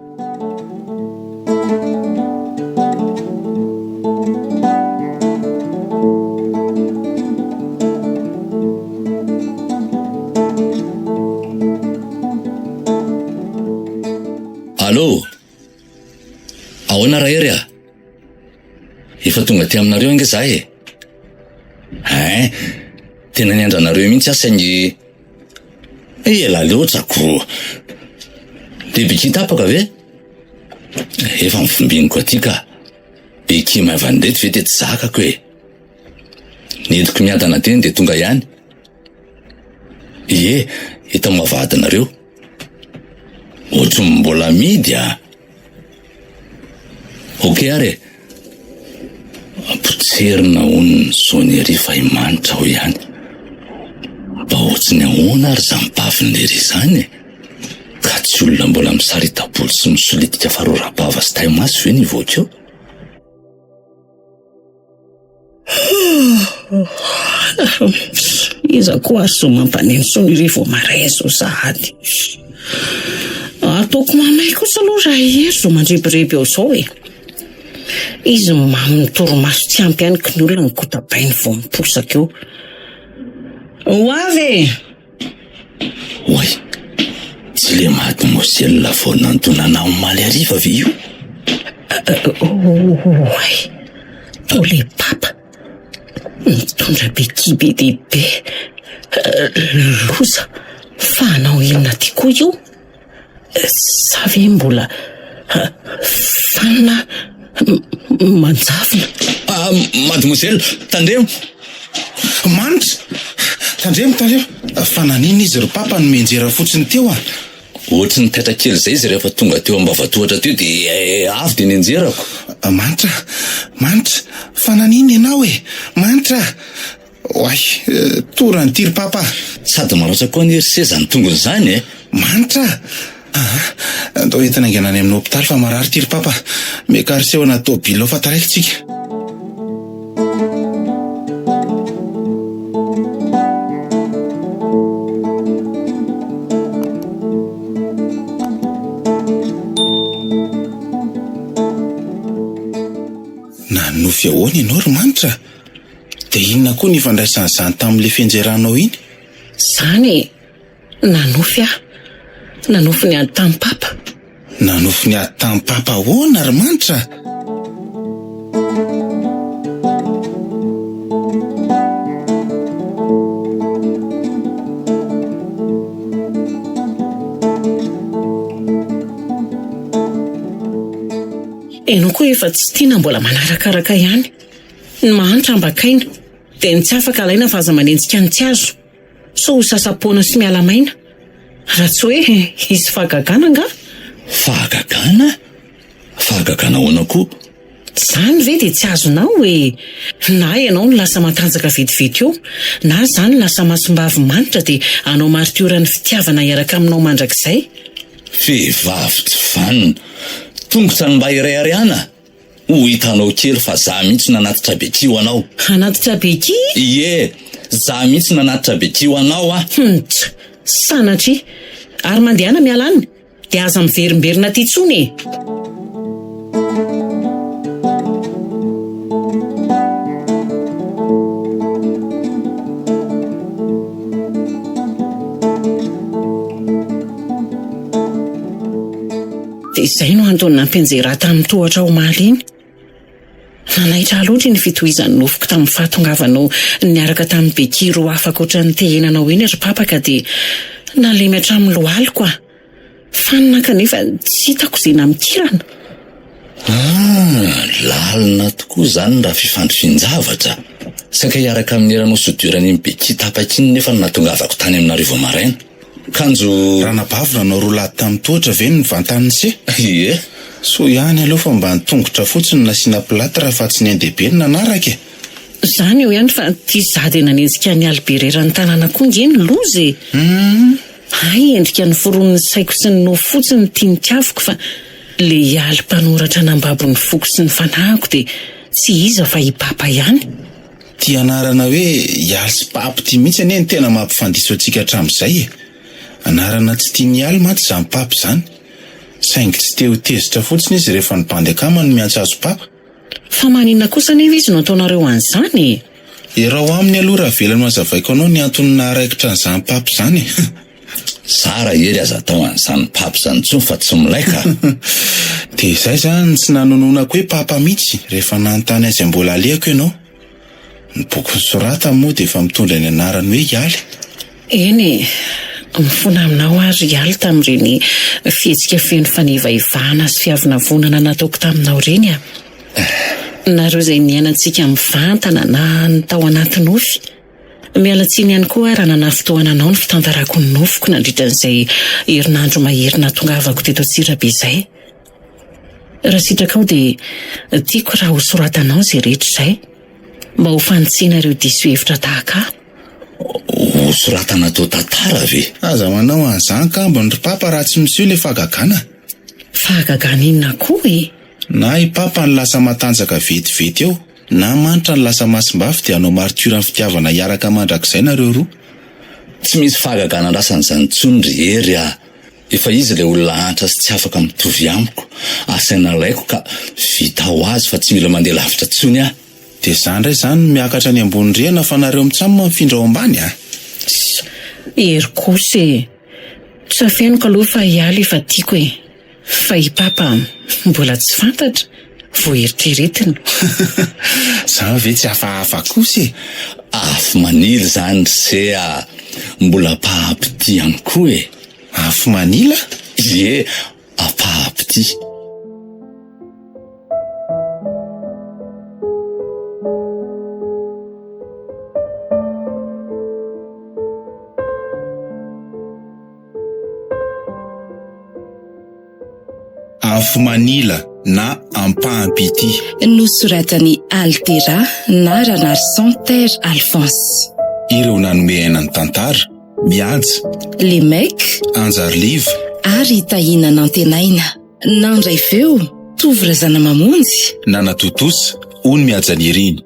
Allô? Ahoana Rahery a? Efa tonga aty aminareo ange za e. Hein, tena niandry anareo mihitsy aho saingy ela loatra ko. Dia biki tapaka ve? Efa mivimbiniko aty ka. Biki maivan'ireto ve dia tsy zakako e. Nentiko miadana teny dia tonga ihany. Ie, eto amin'ny vavahadinareo. Ohatry ny mbola amidy a! Ok ary e! Potserina hono ny sonnerie fa i Manitra ao ihany. Mba ohatry ny ahoana ary izany bavin'i-lery izany e? Ka tsy olona mbola misarita-bolo sy misolitika farora-bava sy tai-maso ve ny hivoaka eo? Iza koa ary izao mampaneno sonnerie vao maraina izao sahady. Ataoko mamay kosa aloha raha i Hery izao mandrebireby ao izao e. Izy mamy ny torimaso tsy ampy ihany kny olona no kotabainy vao miposaka eo. Ho avy e! Oay! Tsy le mademoiselle vao nandona anah omaly hariva ve io? Oay! Toa le papa mitondra béquille be dia be. Loza! Fa hanao inona aty koa io? Sa ve mbola fanina manjavona? Ah, mademoiselle, tandremo! Manitra! Tandremo, tandremo! Fa naninona izy ry papa no mianjera fotsiny teo ah? Ohatry ny taitra kely izay izy rehefa tonga teo ambavatohatra teo dia eh, avy dia nianjerako. Manitra, Manitra, fa naninona ianao e? Manitra! Oay, torany ity ry papa a! Sady maratra koa anie ry se zany tongony zany e! Manitra a! Aa, andao entina haingana any amin'ny hopitaly fa marary ity ry papa. Miakary seho anaty tôbila ao fa taraiky tsika. Nanonofy ahoana ianao ry Manitra? Dia inona koa ny ifandraisan'izany tamin'ilay fianjeranao iny? Izany e! Nanofy aho. Nanofy niady tamin'i Papa. Nanofy niady tamin'i Papa ahoana ry Manitra? Ianao koa efa tsy tiana mbola manarakaraka ihany. Ny mahantra ambakaina. Dia ny tsy afaka alaina fa aza manenjika ny tsy azo. Sao ho sasa-poana sy miala maina. Raha tsy hoe hisy fahagagana angaha? Fahagagana? Fahagagana ahoana koa? Izany ve dia tsy azonao e! Na ianao no lasa matanjaka vetivety eo, na izaho no lasa masombavy manitra dia hanao martioran'ny fitiavana hiaraka aminao mandrakizay. Vehivavy tsy vanona. Tongotra ny mba ireharehana? Ho hitanao kely fa za mihitsy nanatitra beky ho anao. Hanatitra beky? Ie, za mihitsy nanatitra beky ho anao ah. Hum-tsa! Sanatria! Ary mandehana miala any! Dia aza miverimberina aty intsony e! Dia izay no antony nampianjera ahy tamin'ny tohatra omaly iny. Nanaitra ahy loatra iny fitohizan'ny nofiko tamin'ny fahatongavanao niaraka tamin'i Becky roa hafa ankoatra ny tehenanao iny ry Papa ka dia nalemy hatramin'ny lohaliko aho. Fanina kanefa tsy hitako izay namikirana. Ah, lalina tokoa izany raha fifandrifian-javatra. Saika hiaraka amin'ny eranao soudure an'iny Becky tapaka iny nefa no nahatongavako tany aminareo vao maraina. Kanjo. Ranabavy nanao roulade tamin'ny tohatra ve no nivantanin'i se? Ie. Soa ihany aloha fa mba ny tongotra fotsiny no nasiana plâtre fa tsy ny ain-dehibe no nanaraka e! Zany eo ihany fa ty za dia nanenjika an'i Albert eran'ny tanàna koa nge ny loza e! Hay endrika noforonin'ny saiko sy ny nofo fotsiny ity nitiaviko fa le Ialy mpanoratra nambabo ny foko sy ny fanahiko dia tsy iza fa i Papa ihany. Ty anarana hoe Ialy sy Papa ty mihitsy anie no tena mampifandiso antsika hatramin'izay e! Anarana tsy tian'i Ialy mantsy izany Papa izany. Saingy tsy te ho tezitra fotsiny izy rehefa ny bandy akama no miantso azy ho Papa. Fa maninona kosa anefa izy no ataonareo an'izany e? Iaraho aminy aloha raha avelany ho hazavaiko anao ny antony naharaikitra an'izany Papa izany e! Zara hery aza atao an'izany Papa izany intsony fa tsy milay ka! Dia izay izany no tsy nanononako hoe Papa mihitsy rehefa nanontany azy mbola alehako ianao. Ny boky nosoratany moa dia efa mitondra ny anarany hoe Ialy. Eny e, mifona aminao aho ry Ialy tamin'ireny fihetsika feno fanevaevana sy fiavonavonana nataoko taminao ireny a! Nareo izay niainantsika mivantana na ny tao anaty nofy. Miala tsiny ihany koa aho raha nanafintohana anao ny fitantarako ny nofiko nandritra an'izay herinandro mahery nahatongavako teto Antsirabe izay. Raha sitrakao dia tiako raha hosoratanao izay rehetra izay, mba ho fanitsiana ireo diso hevitra tahaka ahy. Hosoratana atao tantara ve? Aza manao an'izany kambony ry Papa raha tsy miseho ilay fahagagana. Fahagagana inona koa e? Na i Papa no lasa matanjaka vetivety eo, na Manitra no lasa masimbavy dia hanao martioran'ny fitiavana hiaraka mandrakizay nareo roa. Tsy misy fahagagana andrasana izany intsony ry Hery a! Efa izy ilay olona antra sy tsy afaka mitovy amiko, asaina alaiko ka vita ho azy fa tsy mila mandeha lavitra intsony aho. Dia za ndray zany no miakatra any ambony rihana fa nareo mitsam mifindra ao ambany a! Tss! Hery kosa e! Tsy afeniko aloha fa hiala efa tiako e! Fa i Papa mbola tsy fantatra, vao eritreretina. Zany ve tsy hafahafa kosa e! Afo manila izany ry se a! Mbola ampaham-pitia ihany koa e! Afo manila? Ie, ampaham-pitia. Afo manila na ampaham-pitia. Nosoratan'i Altera na Ranarison Terre Alphonse. Ireo nanome aina ny tantara, Mihaja. Les Mecs. Anjariliva. Ary Tahiana Nantenaina. Nandray feo, Tovo Razanamamonjy. Nanatontosa, Ony Mihajanirina.